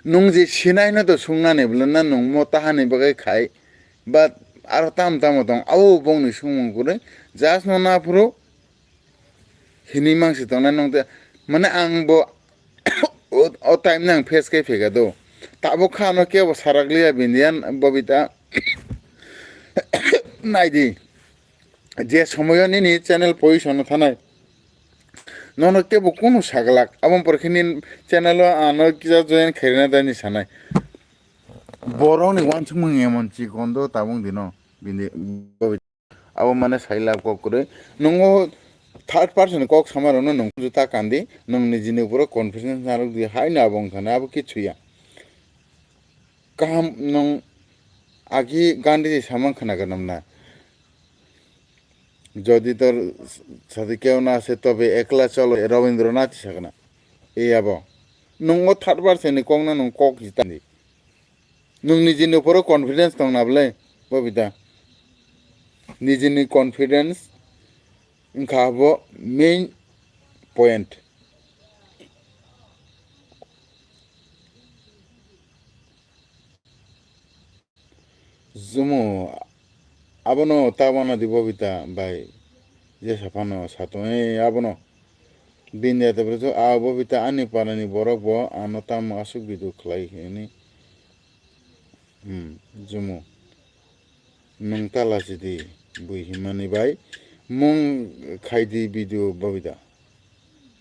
Nwng je sinai no to sungnani bwle na nwng mo tahani bagwi khai. But aro tam tamo tong, abo bongni sungmung kwrwi. Just no naphuru hinwi mangsi tongnai nwng te. Mane ang bo o, o time no ang face khe pheka do. Tabuk kha no kebo sarak liya bindiyan Bobita. Naidi. Je somoyo nini channel position no thanai. Nono kebo kunu saglak. Aboni pore khe nini channel o ano kisa join khairina dani sanai. Borok ni wansukmung emon chikon do tabung dino. Bini Bobita. Abo mane sailak kok kwrwi. Nungo third person kok sama rokno nung juta kandi. Nung nijini uporo confidence narwk di. Haino abo wngkha na abo kichu ya. Kaham nwng agi Gandhiji samang khwna gwnam na. Jodi tor sadi keo na ase tobe ekla cholo, Rabindranath sakna. Ei abo. Nwng o third person ni kok no nwng kok jitandi. Nwng nijini uporo confidence tong na bwle, Bobita. Nijini confidence wngkha abo main point. Jumu, abono ta wana di Bobita bai, jesa phano satung, ei abono. Bini ya tabuk a Bobita ani parani borok bo ano tamo aswk video khlai hini. Hmm, Jumu. Nwng ta lachidi bui himani bai mung khaidi video Bobita.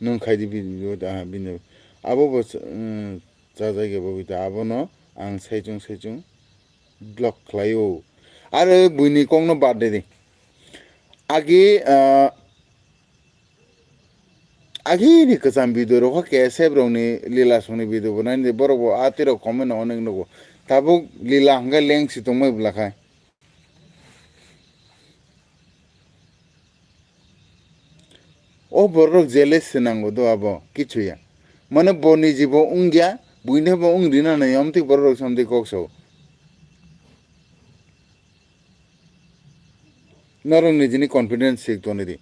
Nwng khaidi video da bini abo bo, hmm, Chajagya Bobita abono ang saichung saichung block khlaio. Aro buini kokno bad de di. Agi, ah, agini kwcham video rok khe K S F rokni lila songni video bo naidi borok bo a twi rok comment no onek nugo. Tabuk lila hwnkhe lengsi tongmai bwla khai. O borok jealous se nango do abo kichu ya. Mane bo niji bo wngya, buino bo wng rina nai, omtwi borok rok samtwi kok sao. Norok nijini confidence sik toni di.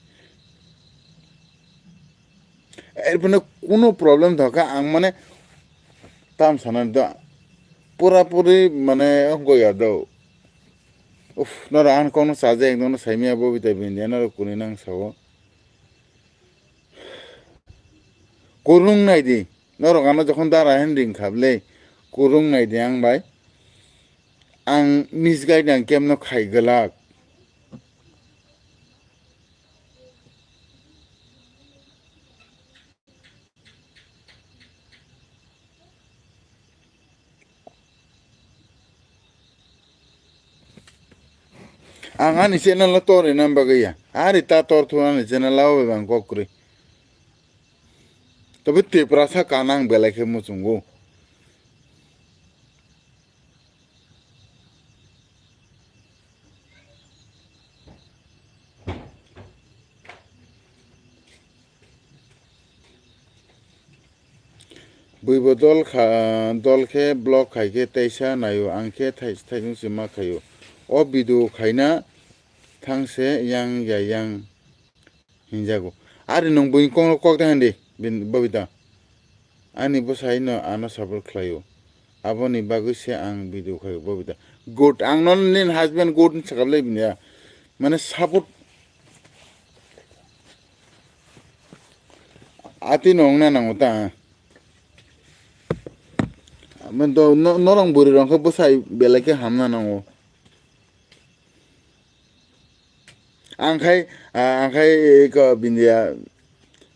Erphano kuno problem thokha ang mane tam sana do pura puri mane goya do. Uf, norok ang kokno chaja ekdom no saimaya Bobita Bindia norok kuni nang sao. Kurung nai di, norok ano jokhon dara hen ring kha bwle, kurung nai di ang bai. Ang misguide ang kemno khai glak. Ang ani channel o tor rina bagwi ya. Ari ta tor thu ani channel o bai bang kok kwrwi. Tobe Tiprasa kanang belai khe muchungo. Buibo dol kha, dol khe block khai khe teisa naio, ang khe thai-, thaisung se ma khaio. O video khaina thang se yang ya yang hinjago. Ari nwng buini kokno kok da hindi, bin-, Bobita. Ani bwsai no ano support khlaio. Aboni bagwi se ang video khaio, Bobita. Good, ang no nini husband good hinwi sakha bwle bini ya. Mane support atwi no wngna nango ta. Mane do no-, norok bwrwi rok khe bwsai belai khe hamna nango. Ang khai, ah, ang khai eko bindia,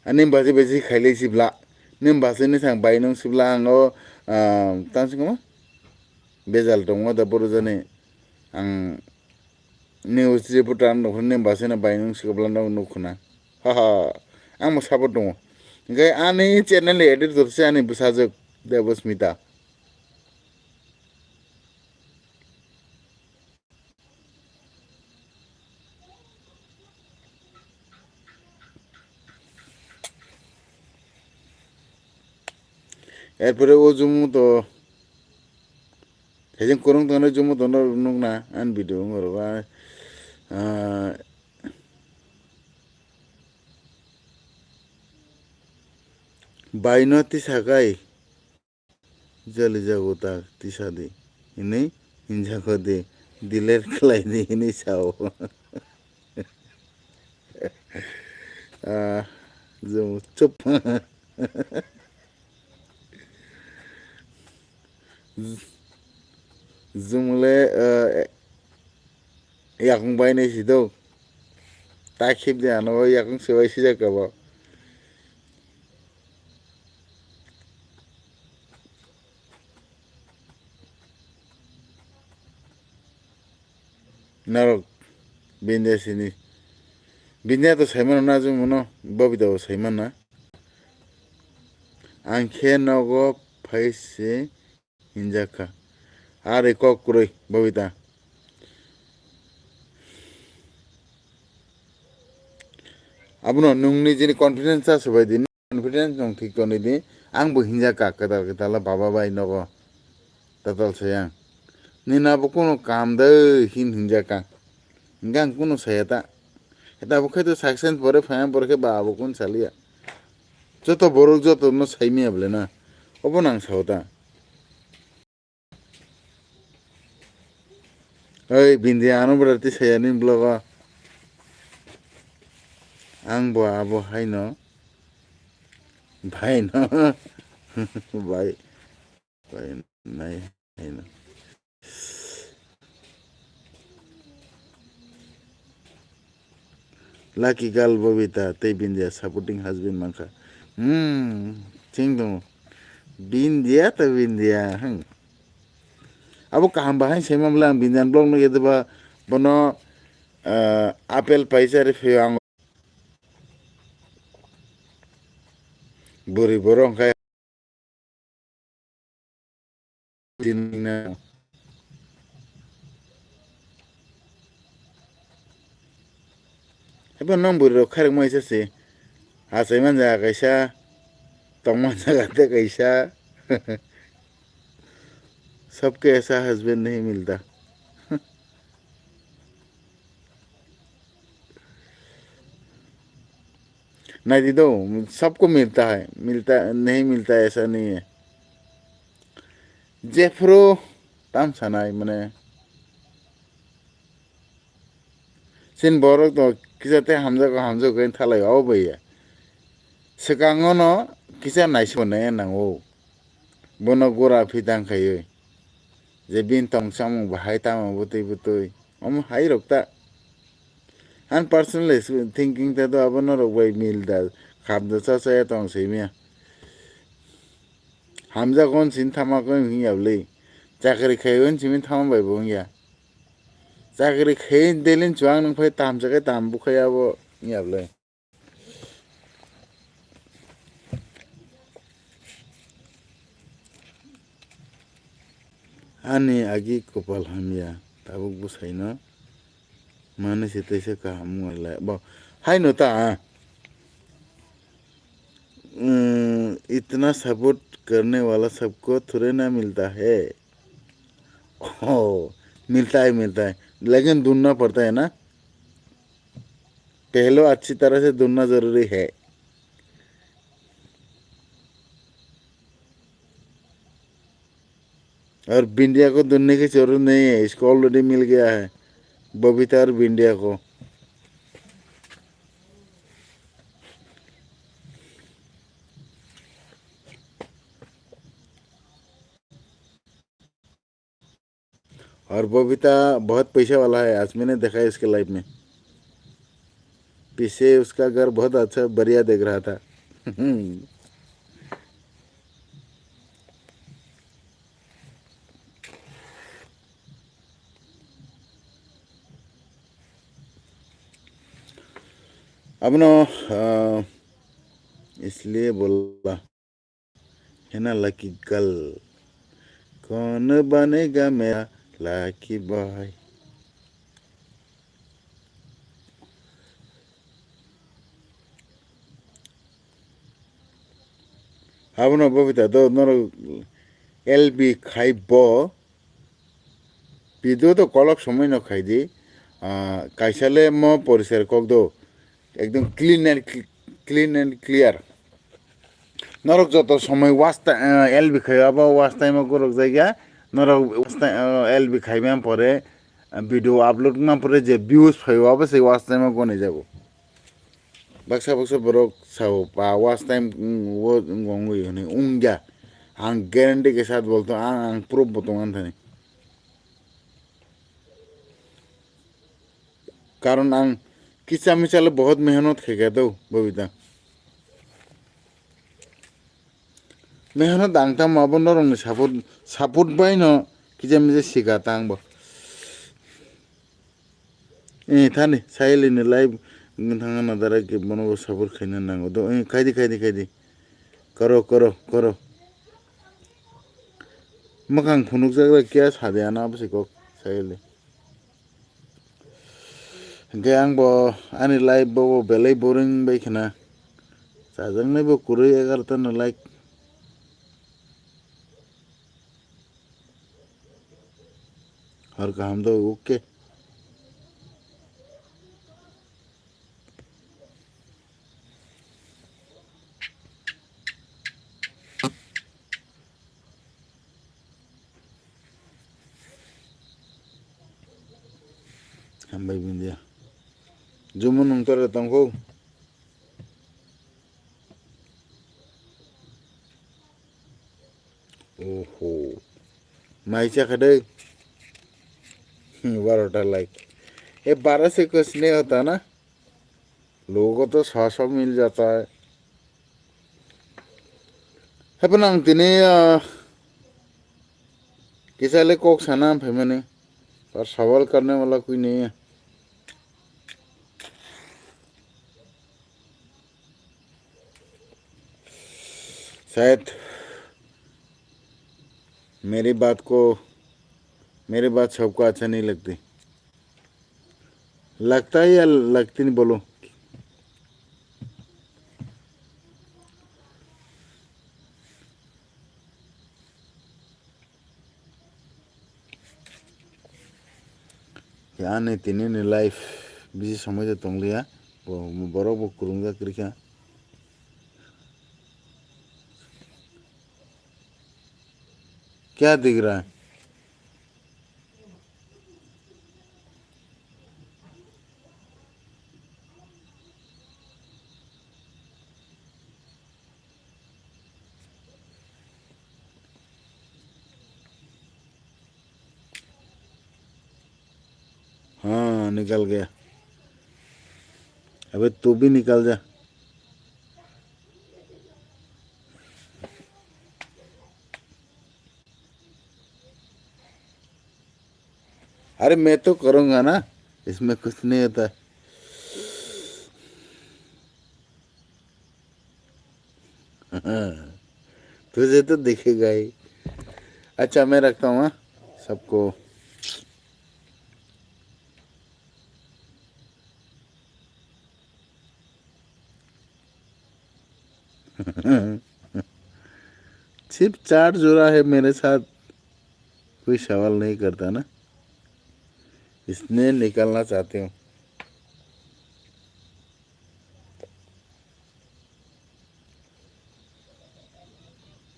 ah, nim basi basi khailai sibla. Nim basi ni sang bai nung sibla ang o, ah, tang sing kama? Bejal tongo da boro jani. Ang news reporter ang nukho nim basi na bai nung sikabla no nukhuna. Ha ha. Ang mo support tongo. Hingke ani channel ni editor se ani bwsajwk Debosmita. Erpore o jumu to, khaijeng kwrwng tongna jumu to no nukna ani video wngorok, ah, Baino tisakai jali jago ta tisadi hinwi hinjago de, delete khlai di hinwi sao. Ah, jum chup. Jumle, eh, yakung bainai si do. Ta khip de ano yakung sebai sijak kabo. Norok Bindia sini. Bindia to saimano na jumano, Bobita bo saimana. Ang khe nogo phai se hinjak kha. Are kok kwrwi Bobita. Abono nwng nijini confidence sa swbai di, confidence nwng thik tonwi di. Ang bo hinjak kha kwtal kwtal baba bai nogo. Tatal sayang. Nini abo kunu kam de hin hinjak kha. Hingke ang kunu saya ta. Eta bo khe to success pore phaya pore khe ba abo kun saliya. Joto borok joto no saimiya bole na. Obo nang sao ta. Oi, Bindia ano bwrati saya ni vlog o. Ang bo abo haino. Bai no. Bai. Bai nai haino. Lucky girl Bobita tei Bindia supporting husband mankha. Hmm, ching tongo. Bindia ta Bindia, hmm. Abo kaham bahai sema bwle ang Bindia vlog no yedeba bono, ah, apple paisa ri phaio ang. Bwrwi borok hwnkhe. Ebo nong bwrwi rok khairok mai se se. Achai man jaga kaisa, tong man jaga tei kaisa. Sabke aisa husband nahi milta. Naidi do, sabko milta hai, milta nahi milta aisa nahi hai. Jephru tam sanai mane. Sin borok to kisa tei hamjago hamjago khe thalai o bai ya. Swkango no kisa naisingna nango. Bono gura phi tang khaiwi. Je bini tong samung bahai tamo bwtwi bwtwi. Omo hai rok ta. An personally thinking ta do abo norok bai mil da kham da cha cha ya tong simi ya. Hamjago hwn sini thama khe wng ya bwle. Chakri khai hwn simi thama bai bo wng ya. Chakri khai daily chuang nung phai tam cha khe tam bukha ya bo wng ya bwle. Ani agi kopal hamya, tabuk bwsaino manwi se teisa kaham wng lai. Bo, haino ta, ah. Mm, itna support karne wala sabko thore na milta hai. Oh, milta hai, milta hai. Lekin dunna padta hai na? Pehlo achhi tarah se dunna zaruri hai. और बिंदिया को ढूंढने की जरूरत नहीं है, इसको ऑलरेडी मिल गया है बबीता और बिंदिया को। और बबीता बहुत पैसा वाला है, आज मैंने देखा है इसके लाइफ में। पीछे उसका घर बहुत अच्छा बढ़िया दिख रहा था। Abono, ah, इसलिए बोला है ना lucky girl, कौन बनेगा मेरा lucky boy। Abono bobita do norok L B khai bo. Video to kolok somoi no khai di. Ah, kaisa le mo porisar kok do. Ekdom clean and cl-, clean and clear. Norok joto somoi watch ti-, eh, L B khai abo watch time o gorok jaiga. Norok watch ti-, eh, L B khai man pore, eh, video upload man pore je views phai abo se watch time o goni jago. Baksa baksa borok sao pa watch time, mm, wo wngwi hwnwi wngya. Ang guarantee ke sat bolto ang, ang proof bo tong anthani. Karon ang kisa misa le bahut mehnot khaikha do, Babita. Mehnot ang tamo abo norokni support, support bai no kisa misa sikha ta ang bo. Eh, thani, Sayali ni live wngwi thangna dara ke bono bo support khaina nango do. Eh, khaidi, khaidi, khaidi. Karo, karo, karo. Mwkhang phunukjak da kiya sadi ano abo se kok Sayali. Hingke ang bo ani live bo, bo belai boring bai khna. Chajaknai bo kwrwi egarota no like. Hor kaham do, okay. Hambai bindia. Jumu nung tore tongkho. Oho. Mai chakha dei. Barota like. ये बारह से कुछ नहीं होता ना, लोगों को तो सौ सौ मिल जाता है। Hape nang tini, ah, kisa le kok sana phaimani. Par sawal karne wala koi nahi hai. शायद मेरी बात को, मेरी बात सबको अच्छा नहीं लगती। लगता है या लगती नहीं बोलो। Ani tini ni life bisi somoi de tong liya, bo-, borok bo kwrwngjak kwrwi kha. Kya dikh raha hai? हाँ, निकल गया। अबे तू भी निकल जा। अरे मैं तो करूँगा ना, इसमें कुछ नहीं होता। तुझे तो दिखेगा ही। अच्छा, मैं रखता हूँ, हाँ, सबको। सिर्फ चार जोड़ा है मेरे साथ, कोई सवाल नहीं करता ना, इसने निकालना चाहते हो।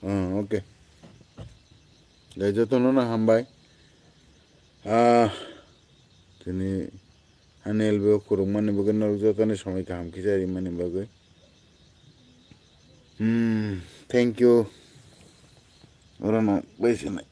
Hmm, okay. Dai jotono no hambai. Ah, tini ani L B o khurukmani bagwi norok jotoni somoi kaham kisa rimani bagwi. Hmm, thank you. Orono bai sinai.